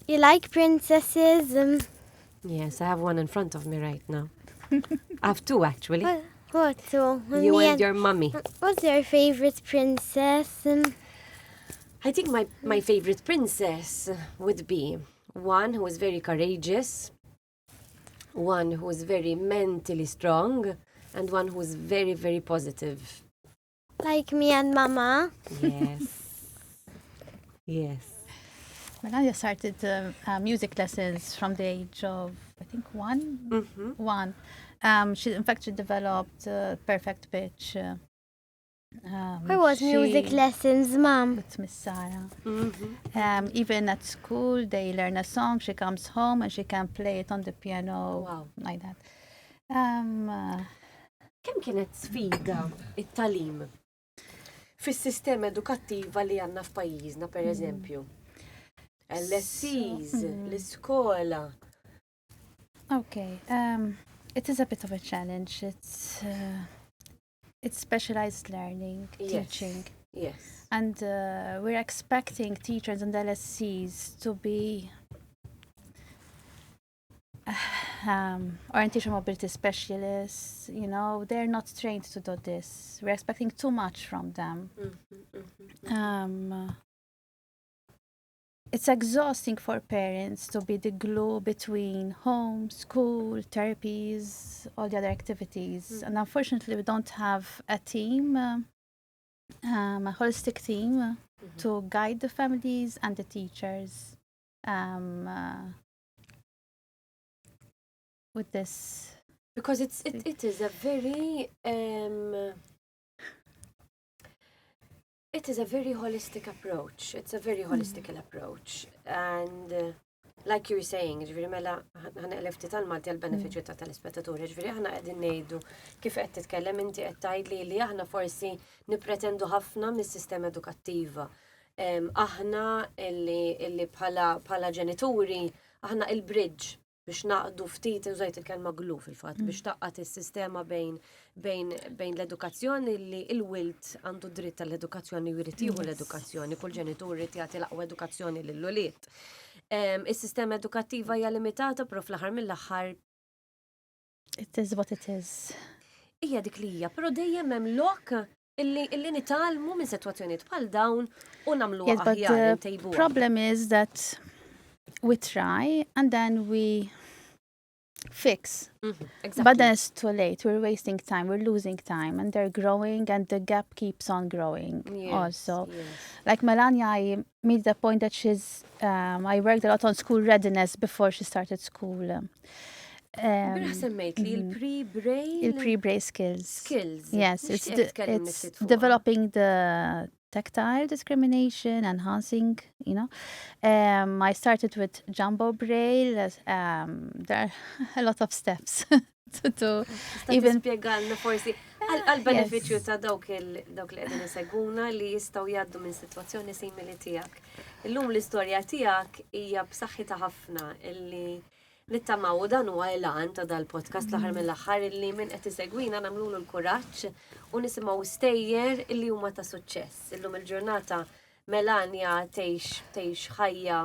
you like princesses? Yes, I have one in front of me right now. I have two, actually. What two? You Me and your mummy. What's your favorite princess? I think my favorite princess would be one who is very courageous, one who is very mentally strong, and one who is very, very positive. Like me and Mama. Yes. Yes. Melania started music lessons from the age of, I think, one. One. In fact, she developed perfect pitch. Where was music lessons, Mom? With Miss Sarah. Even at school, they learn a song. She comes home and she can play it on the piano. Wow. Like that. Kemm kienet sfida it-tagħlim fis-sistema edukattiva li għandna f'pajjiżna, per eżempju? LSCs, l-iskola. Okay. It is a bit of a challenge. It's specialized learning, teaching. And we're expecting teachers and LSCs to be orientation mobility specialists. They're not trained to do this. We're expecting too much from them. It's exhausting for parents to be the glue between home, school, therapies, all the other activities. And unfortunately, we don't have a team, a holistic team to guide the families and the teachers with this. Because it is a very... It is a very holistic approach. It's a very holistic approach. And like you're saying, ġifieri mela, ħa naqleb ftit għal-Malti għal-benefiċċju ta' tal-ispettaturi, ġifieri aħna qegħdin ngħidu kif qed titkellem inti qed tgħidli li aħna forsi nippretendu ħafna mis-sistema edukattiva. Aħna illi bħala ġenituri, aħna il-bridge. Biex naqdu ftit, użajt il-kelma glue fil-fatt, biex tgħaqqad is-sistema bejn bejn bejn l-edukazzjoni li il-wild għandu dritt tal-edukazzjoni u jrid jieħu l-edukazzjoni, kull ġenitur irid jagħti l-aqwa edukazzjoni lill-ulied. Is-sistema edukattiva hija limitata, però fl-aħħar mill-aħħar It is what it is. Hija dik li hija, però dejjem hemm lok illi illi nitgħallmu minn sitwazzjonijiet bħal dawn u nagħmlu Yes, but aħjar the intejbuha. problem is that we try and then we fix. But then it's too late. We're wasting time. We're losing time, and they're growing, and the gap keeps on growing. Also, like Melania, I made the point that she's. I worked a lot on school readiness before she started school. Ilbieraħ semmejt li il-pre-braille. Il-pre-braille skills. Skills. Yes, it's developing the tactile discrimination, enhancing. I started with jumbo braille. There are a lot of steps to even spjegalna forsi għal-benefiċċju ta' dawk dawk li qegħdin isegwuna li jistgħu jgħaddu minn sitwazzjoni simili tiegħek. Illum l-istorja tiegħek hija b'saħħitha ħafna illi nittamaw u dan huwa l-għan ta' dal-podcast l-aħħar mill-aħħar illi min qed isegwina nagħmlulu l-kuraġġ u nisimgħu stejjer illi huma ta' suċċess. Illum il-ġurnata Melania tgħix ħajja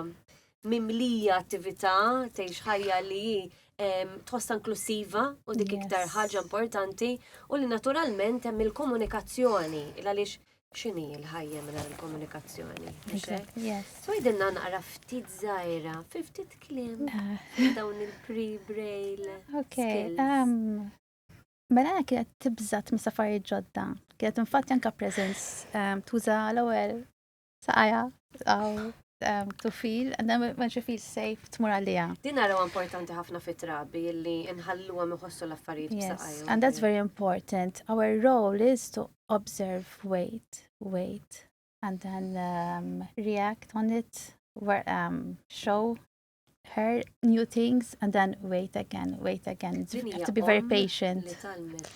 mimlija attività, tgħix ħajja li tħossha inklusiva u dik iktar ħaġa importanti u li naturalment hemm il-komunikazzjoni il għaliex x'inhi l-ħajja mingħajr il-komunikazzjoni? Exactly, yes. So għidilna naqra ftit żgħira, fi ftit kliem dawn il-pre-braille skills. Melania kienet tibża' tmiss affarijiet ġodda. Kienet infatti anka presence tuża l-ewwel saqajha to feel, and then when she feels safe tmur għalija. Din naraw importanti ħafna fit-trabi li nħalluhom iħossu l-affarijiet Yes, and that's very important. Our role is to observe, wait, wait, and then react on it, where, show her new things, and then wait again, wait again. You have to be very patient. Li tgħallmet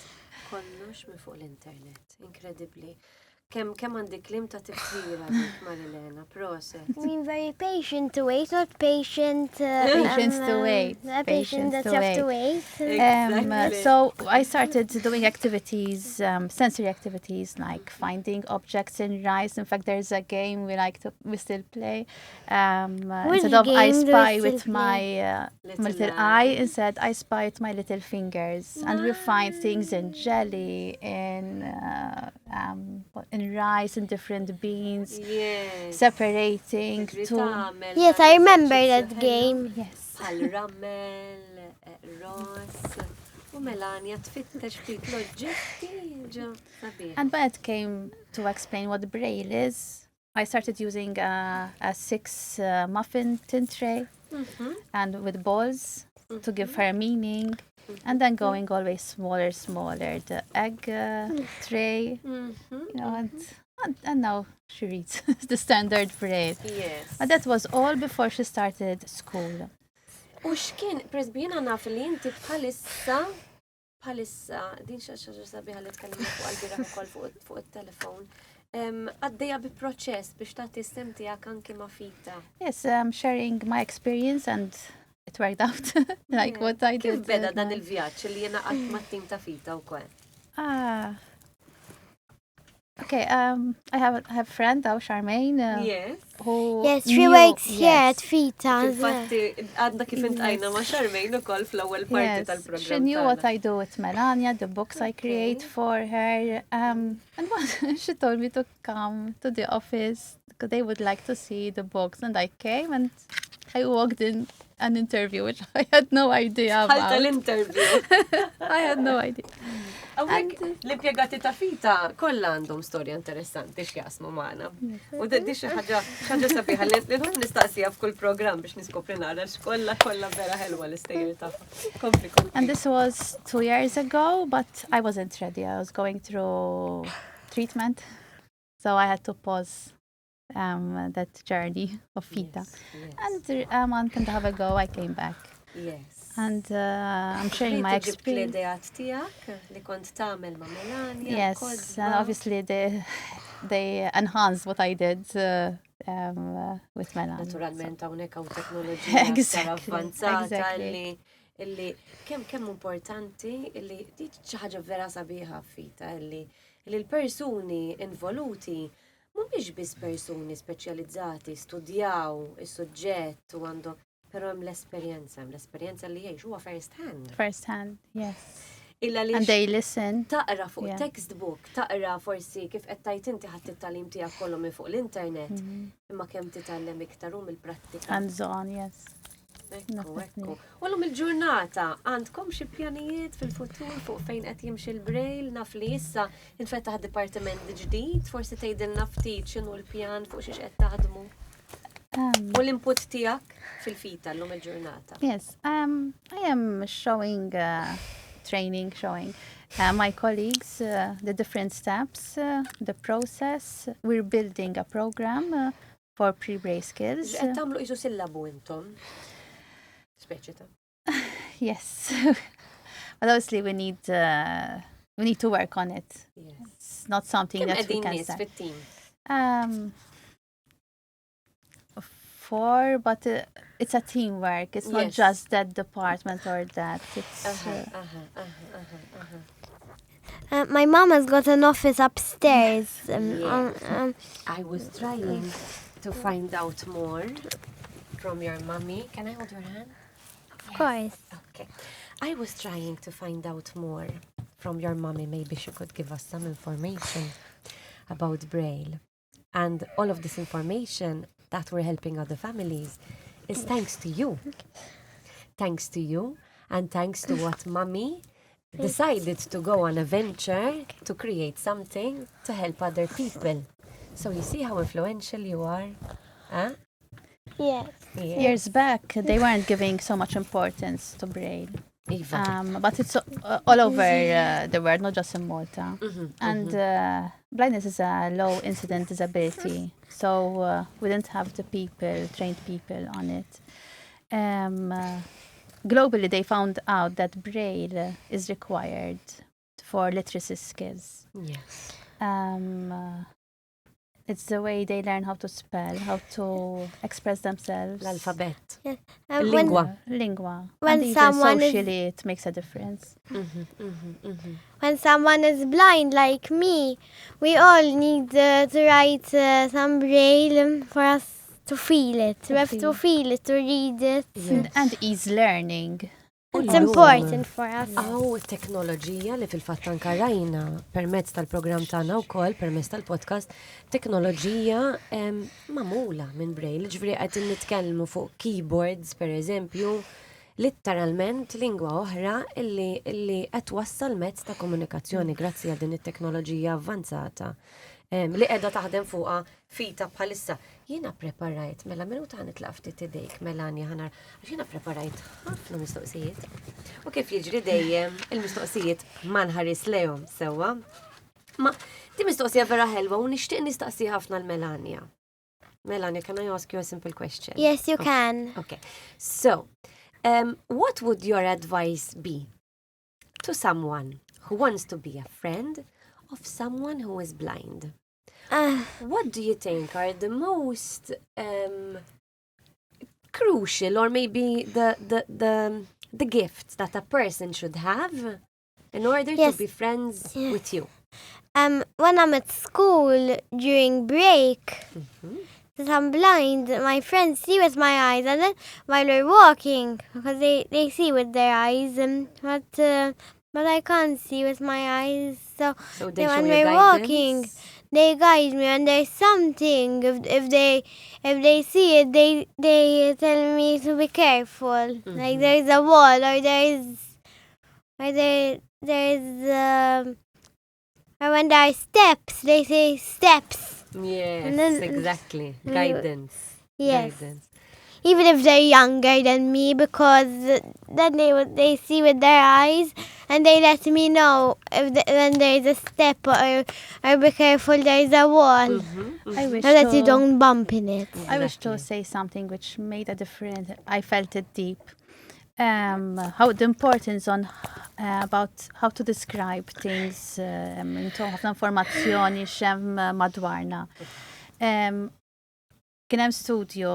kollox minn fuq l-internet. Inkredibbli. Kemm għandi kliem ta' tifsira dik Marilena, proset. I mean, very patient to wait, not patient. Patience to wait. Patient that to you have to wait. So I started doing activities, sensory activities like finding objects in rice. In fact, there's a game we like to, we still play. Which Instead of I game do we spy still with play? my Little little eye. eye, instead I spy with my little fingers, and we find things in jelly, in rice, in different beans, separating to. Yes, I remember that game. Yes. Bħal ramel, ross, u Melania tfittex ftit l-oġġetti ġo sabiħ. And when it came to explain what Braille is, I started using a six muffin tin tray and with balls to give her meaning. And then going always smaller, smaller, the egg tray, and now she reads the standard Braille. But that was all before she started school. U x'kien, presbi jiena naf li inti bħalissa, din xi ħaġa sabiħa li tkellimna fuq ilbieraħ ukoll fuq it-telefon, għaddejja bi proċess biex tagħti s-sehem tiegħek anki ma' FITA. Yes, sharing my experience and it worked out. Like what I Kif did. beda dan il-vjaġġ li jiena qatt mat-tim ta' FITA wkoll? Ah. Okay, I have a friend, now Charmaine, who Yes, she works here at FITA as well. Infatti, għadna kif iltqajna ma' Charmaine ukoll fl-ewwel parti tal-programm. She knew what tagħna. I do with Melania, the books I create for her. And one, she told me to come to the office because they would like to see the books. And I came and I walked in an interview, which I had no idea Ħalta about. l-interview. I had no idea. Hawnhekk l-impjegati ta' FITA kollha għandhom storja interessanti x'jaqsmu magħna. U di xi ħaġa sabiħa li nħobb nistaqsija f'kull programm biex niskopri nara x'kollha kollha vera ħelwa l-istejjer tagħha. Kompli kompli. And this was 2 years ago, but I wasn't ready. I was going through treatment. So I had to pause that journey of FITA. And a month and a half ago, I came back. And I'm sharing my Ġibt experience. l-ideat tiegħek li kont tagħmel ma' Melania. Yes, and obviously they enhanced what I did. with Melania. Naturalment hawnhekk hawn teknoloġija aktar avvanzata li illi kemm kemm importanti illi di xi ħaġa vera sabiħa fita illi li l-persuni involuti mhumiex biss persuni speċjalizzati, studjaw is-suġġett u għandhom però hemm l-esperjenza, hemm l-esperjenza li jgħix huwa first hand. First hand, yes. Illa li And they listen. Taqra fuq textbook, taqra forsi kif qed tajt inti ħadd it-tagħlim tiegħek kollu minn fuq l-internet, imma kemm titgħallem iktar hu mill-prattika. Hands on, yes. Ekku, ekku. U llum il-ġurnata għandkom xi pjanijiet fil-futur fuq fejn qed jimxi l-Braille? Naf li issa infetaħ dipartiment ġdid, forsi tgħidilna ftit x'inhu l-pjan fuq xiex qed taħdmu. U l-input tiegħek fil-FITA llum il-ġurnata. Yes, I am showing, training, showing my colleagues the different steps, the process. We're building a program for pre-Braille skills. Qed tagħmlu qisu sillabu intom? Speċi ta' Yes. But obviously we need to work on it. It's not something Kemm that we qegħdin can nies start. fit-team? Four, but it's a teamwork. It's not just that department or that. It's Aha. My mom has got an office upstairs. I was trying to find out more from your mommy. Can I hold your hand? Of course. Okay. I was trying to find out more from your mommy. Maybe she could give us some information about Braille. And all of this information that we're helping other families is thanks to you. Thanks to you and thanks to what mommy decided to go on a venture to create something to help other people. So you see how influential you are? Huh? Yes. Yeah. Years back, they weren't giving so much importance to Braille. Iva. But it's all over the world, not just in Malta. And blindness is a low incident disability, so we didn't have the people, trained people on it. Globally, they found out that Braille is required for literacy skills. It's the way they learn how to spell, how to express themselves. L-alfabet. When, Lingwa. Lingua. When And even someone is- socially, it makes a difference. When someone is blind like me, we all need to write some Braille for us to feel it. We have to feel it, to read it. And ease learning. It's important for us. Hawn teknoloġija li fil-fatt anka rajna permezz tal-programm tagħna wkoll, permezz tal-podcast, teknoloġija magħmula minn Braille, ġifieri qed nitkellmu fuq keyboards per eżempju, litteralment lingwa oħra illi qed twassal mezz ta' komunikazzjoni grazzi għal din it-teknoloġija avvanzata li qiegħda taħdem fuqha FITA bħalissa. Jiena preparajt, mela minuta ħa nitlaq ftit idejk, Melania ħanar, għax jiena preparajt ħafna mistoqsijiet. U kif jiġri dejjem il-mistoqsijiet ma nħares lejhom sewwa. Ma di mistoqsija vera ħelwa u nixtieq nistaqsi ħafna l-Melania. Melania, can I ask you a simple question? Yes, you can. Okay. So, what would your advice be to someone who wants to be a friend of someone who is blind? What do you think are the most crucial or maybe the gifts that a person should have in order to be friends with you? When I'm at school during break, since I'm blind, my friends see with my eyes, and then while we're walking, because they see with their eyes, but I can't see with my eyes. So, So they then show when you we're guidance? walking, they guide me, and there's something. If they see it, they tell me to be careful. Like there's a wall, or there's or when there are steps, they say steps. Yes, And then exactly. Guidance. Yes. Guidance. Even if they're younger than me, because then they see with their eyes and they let me know when there's a step or be careful there's a wall. I wish So that you to don't bump in it. I wish to say something which made a difference. I felt it deep. How the importance on about how to describe things, intu ħafna informazzjoni x'hemm madwarna. Kien hemm studju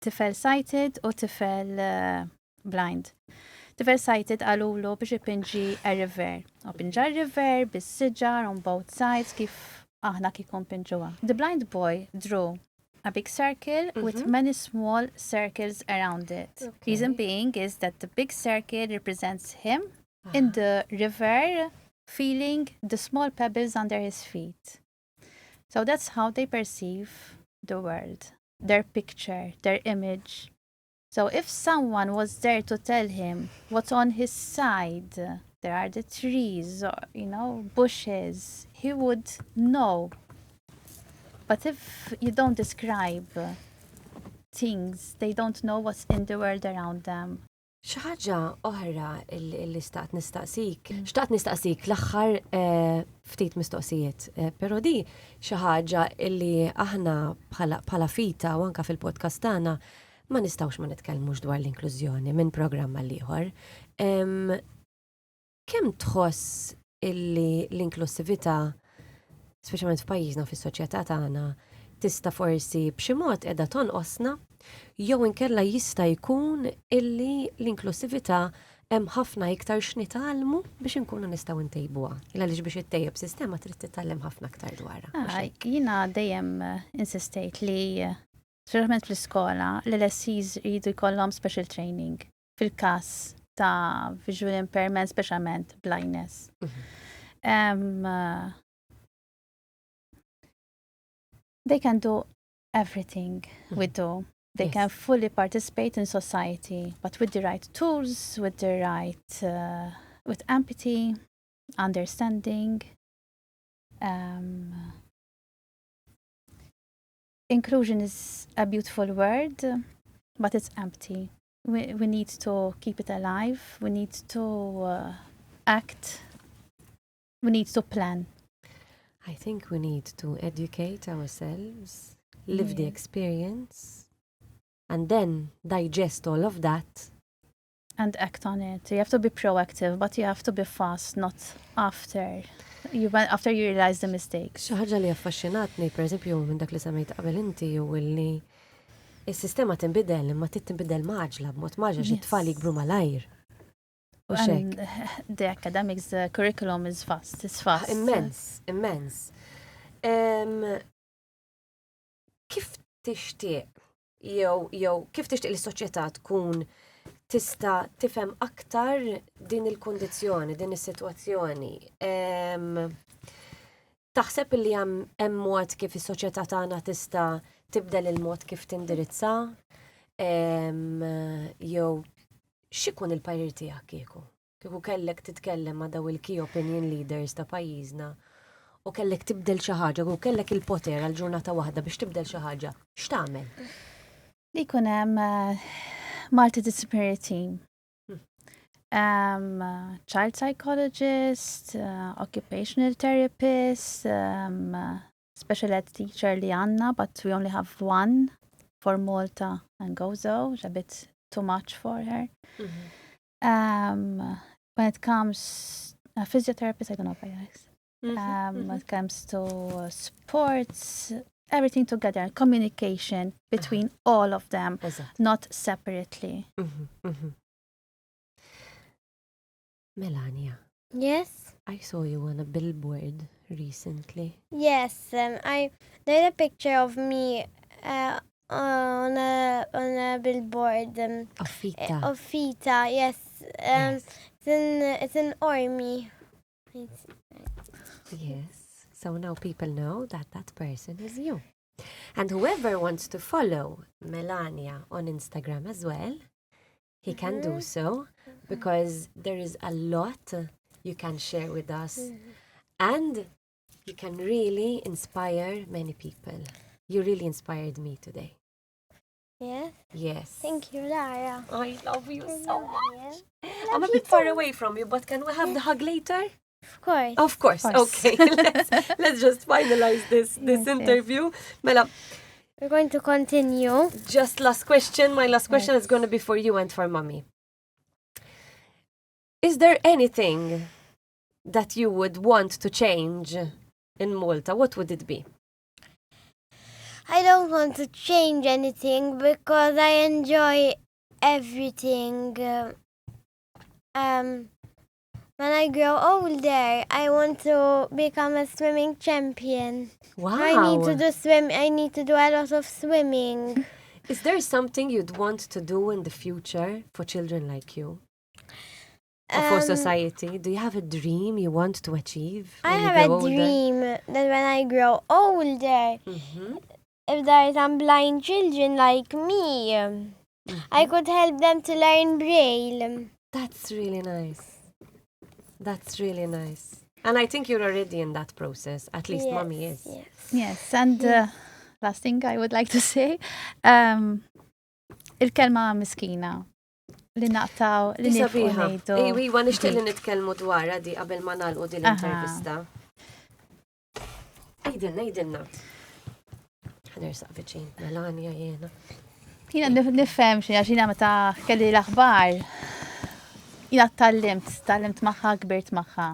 tifel sighted u tifel eh, blind. Tifel sighted qalulu biex ipinġi a river. U pinġa river bis-siġar on both sides kif aħna kieku npinġuha. The blind boy drew a big circle with many small circles around it. Reason being is that the big circle represents him in the river feeling the small pebbles under his feet. So that's how they perceive the world, their picture, their image. So if someone was there to tell him what's on his side, there are the trees or, bushes, he would know. But if you don't describe things, they don't know what's in the world around them. Xi ħaġa oħra illi xtaqt nistaqsik, xtaqt nistaqsik l-aħħar eh, ftit mistoqsijiet, eh, però di xi ħaġa illi aħna bħala FITA u anka fil-podcast tagħna ma nistgħux ma nitkellmux dwar l-inklużjoni minn programm għal ieħor. Kemm tħoss illi l-inklusività, speċjalment f'pajjiżna fis-soċjetà tagħna, tista' forsi b'xi mod qiegħda tonqosna jew inkella jista' jkun illi l-inklusività hemm ħafna iktar x'nitgħallmu biex inkunu nistgħu ntejbuha. Illa għaliex biex ittejjeb sistema trid titgħallem ħafna aktar dwarha. Ah, jiena dejjem eh, insistejt li eh, speċjalment fl-iskola l-LSEs jridu jkollhom special training fil-każ ta' visual impairment, speċjalment blindness. They can do everything we do. They can fully participate in society, but with the right tools, with the right, with empathy, understanding. Inclusion is a beautiful word, but it's empty. We need to keep it alive. We need to act. We need to plan. I think we need to educate ourselves, live the experience, and then digest all of that. And act on it. You have to be proactive, but you have to be fast, not after you realize the mistakes. Xi ħaġa li affaxxinatni, per eżempju, minn dak li semmejt qabel inti u li is-sistema tinbidel imma trid tinbidel mgħaġġla b'mod mgħaġġel xi tfal jikbru malajr. U And xek. the academics, the curriculum is fast. It's fast. Immens, immens. Kif tixtieq jew kif tixtieq li s-soċjetà tkun tista' tifhem aktar din il-kundizzjoni, din is-sitwazzjoni? Taħseb li hemm mod kif is-soċjetà tagħna tista' tibdel il-mod kif tindirizza? Jew x'ikun il-parir tiegħek kieku? Kieku kellek titkellem ma' daw il-key opinion leaders ta' pajjiżna u kellek tibdel xi ħaġa, u kellek il-poter għal ġurnata waħda biex tibdel xi ħaġa, x'tagħmel? Li jkun hemm multidisciplinary team. Child psychologist, occupational therapist, special ed teacher li għandna, but we only have one for Malta and Gozo, which is a bit too much for her. When it comes, a physiotherapist, I don't know if I asked. When it comes to sports, everything together, communication between all of them, Eżatt. not separately. Melania, Yes. I saw you on a billboard recently. Yes. I there's a picture of me on a billboard Of FITA. Of FITA. Yes. It's in Qormi. Yes. So now people know that that person is you. And whoever wants to follow Melania on Instagram as well, he can do so because there is a lot you can share with us and you can really inspire many people. You really inspired me today. Yes. Yes. Thank you, Lara. I love you I so love much. you. I'm a bit far away from you, but can we have the hug later? Of course. Of course. Course. Okay. Let's just finalize this interview. Mela, We're going to continue. Just last question. My last question is going to be for you and for mommy. Is there anything that you would want to change in Malta? What would it be? I don't want to change anything because I enjoy everything. Um, when I grow older, I want to become a swimming champion. Wow. I need to do swim. I need to do a lot of swimming. Is there something you'd want to do in the future for children like you? Or for society? Do you have a dream you want to achieve? I when you have a grow older? dream that when I grow older, Mhm. if there are some blind children like me, I could help them to learn Braille. That's really nice. That's really nice. And I think you're already in that process. At least mommy Yes, is. Yes. Yes, and last thing I would like to say, il-kelma miskina li naqtaw, li Di nifqu sabiħa. ngħidu. Ej, iwa nixtieq li dik. nitkellmu dwarha di qabel ma nagħlqu din Aha. l-intervista. Għidilna, għidilna. Ħa nersaq viċin, Melania jiena. Jiena nifhem xi għax jiena meta kelli l-aħbar jiena tgħallimt, tgħallimt magħha, kbirt magħha.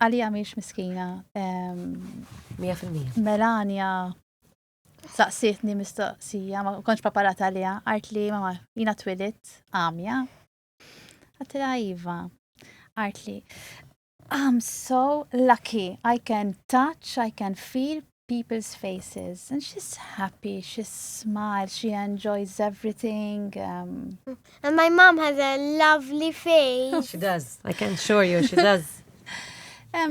Għalija mhix miskina. 100%. Melania saqsietni mistoqsija, ma kontx preparata għaliha, għart li mama jiena twilidt għamja. Għedtilha iva. Għart li I'm so lucky. I can touch, I can feel people's faces. And she's happy, she smiles, she enjoys everything. And my mom has a lovely face. She does. I can assure you, she does.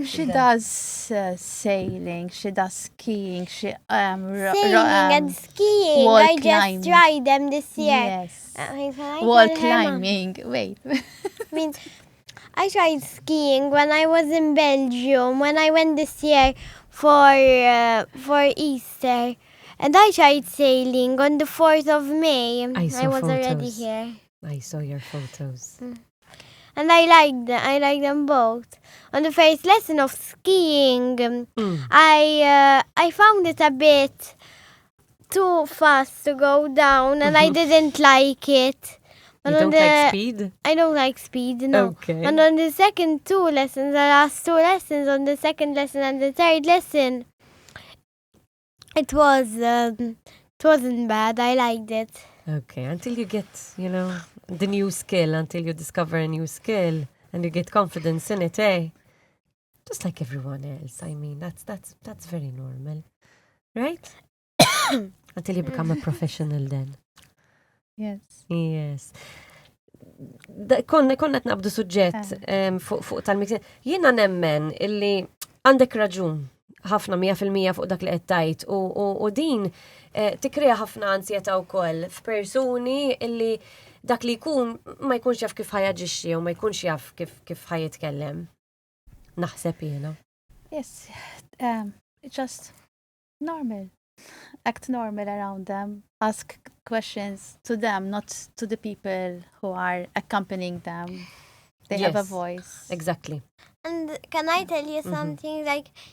She does sailing, she does skiing, she Sailing and skiing. wall I just climbing. tried them this year. Yes. Can I Wall tell her, Mom? climbing. Wait. I mean, I tried skiing when I was in Belgium, when I went this year for Easter. And I tried sailing on the 4th of May. I saw I was already photos. here. I saw your photos. And I liked them. I liked them both. On the first lesson of skiing, I found it a bit too fast to go down, and I didn't like it. You But on don't like the speed? I don't like speed, no. Okay. And on the second two lessons, the last two lessons, on the second lesson and the third lesson, it wasn't bad. I liked it. Okay, until you get the new skill, until you discover a new skill and you get confidence in it, eh? Just like everyone else. That's very normal, right? Until you become a professional then. Yes. Yes. Konna qed naqbdu suġġett fuq tal-mixing. Jiena nemmen illi għandek raġun ħafna 100% fuq dak li qed tgħid u din tikkrea ħafna ansjetà wkoll f'persuni illi dak li jkun ma jkunx jaf kif ħa jaġixxi u ma jkunx jaf kif ħa jitkellem. Naħseb jiena. Yes, it's just normal. Act normal around them. Ask questions to them, not to the people who are accompanying them. They have a voice. Exactly. And can I tell you something?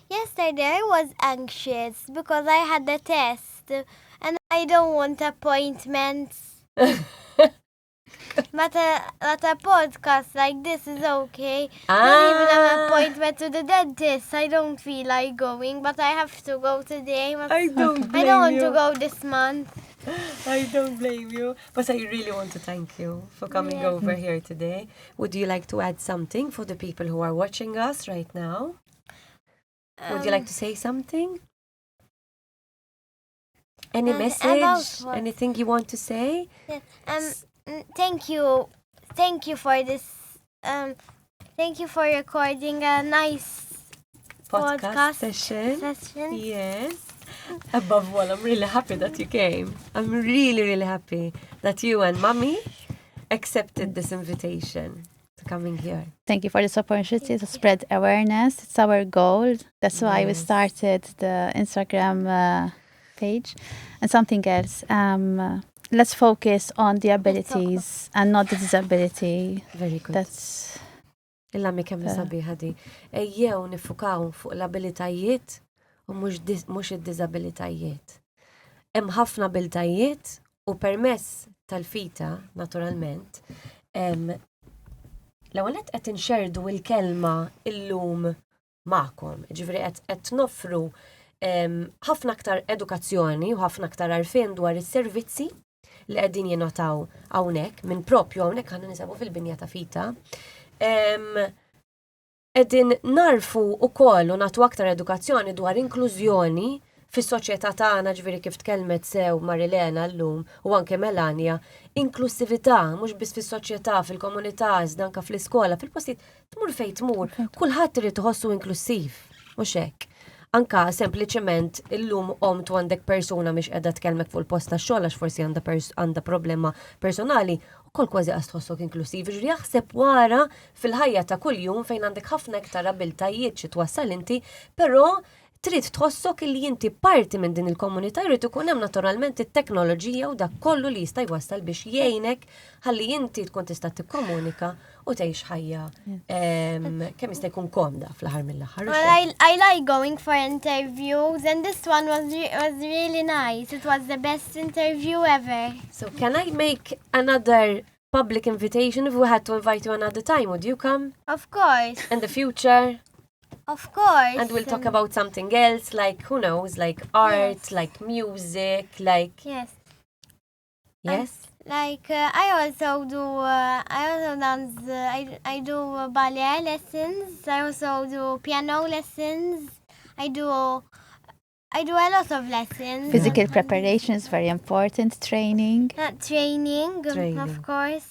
Yesterday I was anxious because I had a test and I don't want appointments. But a podcast like this is okay. Not even an appointment to the dentist. I don't feel like going, but I have to go today. But I don't I don't want blame to you. go this month. I don't blame you. But I really want to thank you for coming over here today. Would you like to add something for the people who are watching us right now? Would you like to say something? Any message? About what? Anything you want to say? Yeah. Thank you. Thank you for this. Thank you for recording a nice podcast, podcast session. session. Yes. Above all, I'm really happy that you came. I'm really, really happy that you and Mommy accepted this invitation to coming here. Thank you for this opportunity to spread awareness. It's our goal. That's why we started the Instagram page. And something else. Let's focus on the abilities and not the disability. Very good. That's Illa mi kemm sabiħa di. Ejjew niffukaw fuq l-abilitajiet u mhux id-diżabilitajiet. Hemm ħafna abilitajiet u permess tal-FITA, naturalment, l-ewwel nett qed inxerdu l-kelma illum magħkom. Ġifieri qed noffru ħafna aktar edukazzjoni u ħafna aktar għarfien dwar is-servizzi li qegħdin jingħataw hawnhekk minn propju hawnhekk aħna nisabu fil-binja ta' FITA. Qegħdin narfu ukoll u nagħtu aktar edukazzjoni dwar inklużjoni fis-soċjetà tagħna ġifieri kif tkellmet sew Marilena llum u anke Melania, inklussività mhux biss fis-soċjetà, fil-komunità, iżda anke fl-iskola, fil-postijiet tmur fejn tmur, kulħadd irid iħossu inklussiv, mhux hekk. Anka sempliċement illum qomt u għandek persuna mhix qiegħda tkellmek fuq il-post tax-xogħol għax forsi għandha għandha problema personali, ukoll kważi qas tħossok inklussiv. Ġifieri jaħseb wara fil-ħajja ta' kuljum fejn għandek ħafna iktar abiltajiet xi twassal inti, però trid tħossok li inti parti minn din il-komunità jrid ikun hemm naturalment it-teknoloġija u dak kollu li jista' jwassal biex jgħinek ħalli inti tkun tista' tikkomunika u tgħix ħajja kemm jista' jkun komda fl-aħħar mill-aħħar. Well, I, I like going for interviews and this one was, re was really nice. It was the best interview ever. So can I make another public invitation if we had to invite you another time? Would you come? Of course. In the future? Of course. And we'll talk about something else, like who knows, like art, yes. like music, like. Yes. Yes. And, like uh, I also do, uh, I also dance. Uh, I I do uh, ballet lessons. I also do piano lessons. I do. I do a lot of lessons. Physical preparation is very important. Training. Not training, training. of course.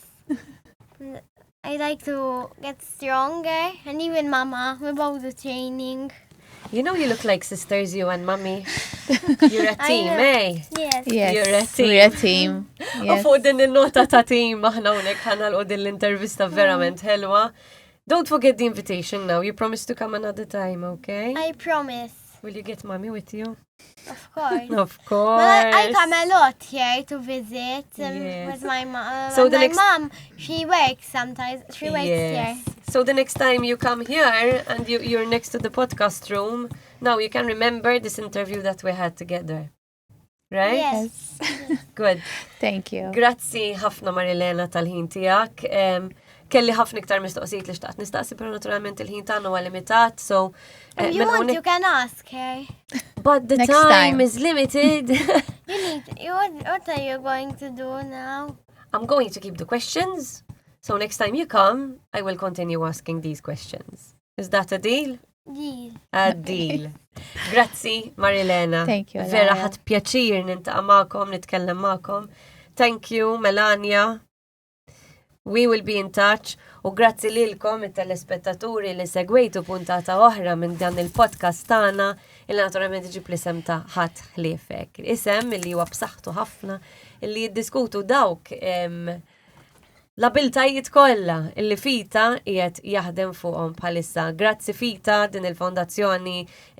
I like to get stronger, and even Mama, we both do training. You know you look like sisters, you and mommy. You're a team, eh? Yes. yes. You're a team. We're a team. U fuq din il-nota ta' team, aħna unek ħanalqu din l-intervista verament ħelwa. Don't forget the invitation now. You promise to come another time, okay? I promise. Will you get mommy with you? Of course. Of course. Well, I, I come a lot here to visit um, Yes. with my mom. So the my next- mom, she works sometimes. She works Yes. here. So the next time you come here and you, you're next to the podcast room, now you can remember this interview that we had together. Right? Yes. Good. Thank you. Grazzi ħafna Marilena tal-ħin tiegħek. Em, Kelli ħafna iktar mistoqsijiet li xtaqt nistaqsi, però naturalment il-ħin tagħna huwa limitat, so eh, If you minn want, hawnhekk- you can ask her. But the Next time, time. is limited. You need. You, what, what are you going to do now? I'm going to keep the questions. So next time you come, I will continue asking these questions. Is that a deal? Deal. A deal. Grazzi, Marilena. Thank you, Vera Alaya. ħadt pjaċir niltaqa' magħkom, nitkellem magħkom. Thank you, Melania. We will be in touch. U grazzi lilkom it-telespettaturi li segwejtu puntata oħra minn dan il-podcast tagħna illi naturalment iġib l-isem ta' ħadd ħliefek. Isem illi huwa b'saħħtu ħafna illi jiddiskutu dawk em, l-abiltajiet kollha illi FITA qiegħed jaħdem fuqhom bħalissa. Grazzi FITA din il-fondazzjoni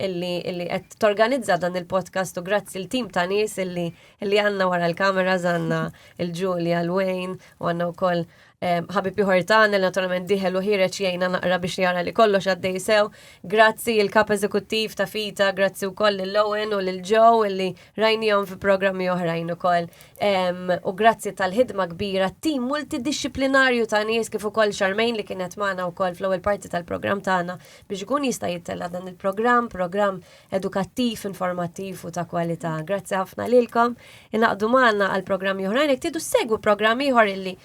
illi illi qed torganizza dan il-podcast u grazzi l-tim ta' nies illi illi għandna wara l-kameras għandna il-Julia, l-Wayne u għandna wkoll ħabib ieħor tagħna li naturalment dieħel u ħiereġ jgħinna naqra biex jara li kollox għaddej sew. Grazzi il-kap eżekuttiv ta' FITA, grazzi wkoll lil Owen u lil Joe illi rajnihom fi programmi oħrajn ukoll. U grazzi tal-ħidma kbira tim multidixxiplinarju ta' nies kif ukoll Charmaine li kienet magħna wkoll fl-ewwel parti tal-programm tagħna biex ikun jista' jittella' dan il-programm, programm edukattiv, informattiv u ta' kwalità. Grazzi ħafna lilkom. Ingħaqdu magħna għal programmi oħrajn jekk tridu ssegwu programm ieħor illi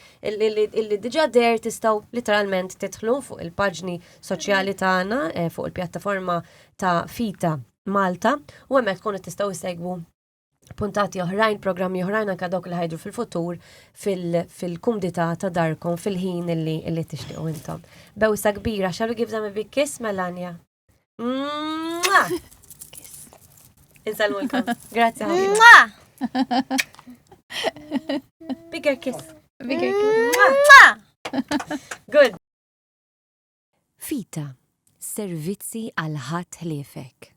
illi diġà deher tistgħu literalment tidħlu fuq il-paġni soċjali tagħna eh, fuq il-pjattaforma ta' FITA Malta u hemmhekk tkunu tistgħu ssegwu puntati oħrajn, programmi oħrajn anka dawk li ħajdu fil-futur fil-kumdità ta' darkom fil-ħin illi, illi tixtiequ intom. Bewsa kbira, shall we give them a big kiss, Melania? Mwah! Insellmulkom. Grazzi ħafna. Mwah! Bigger kiss. Bigger kiss. Mwah! Good. FITA, servizzi għal ħadd ħliefek.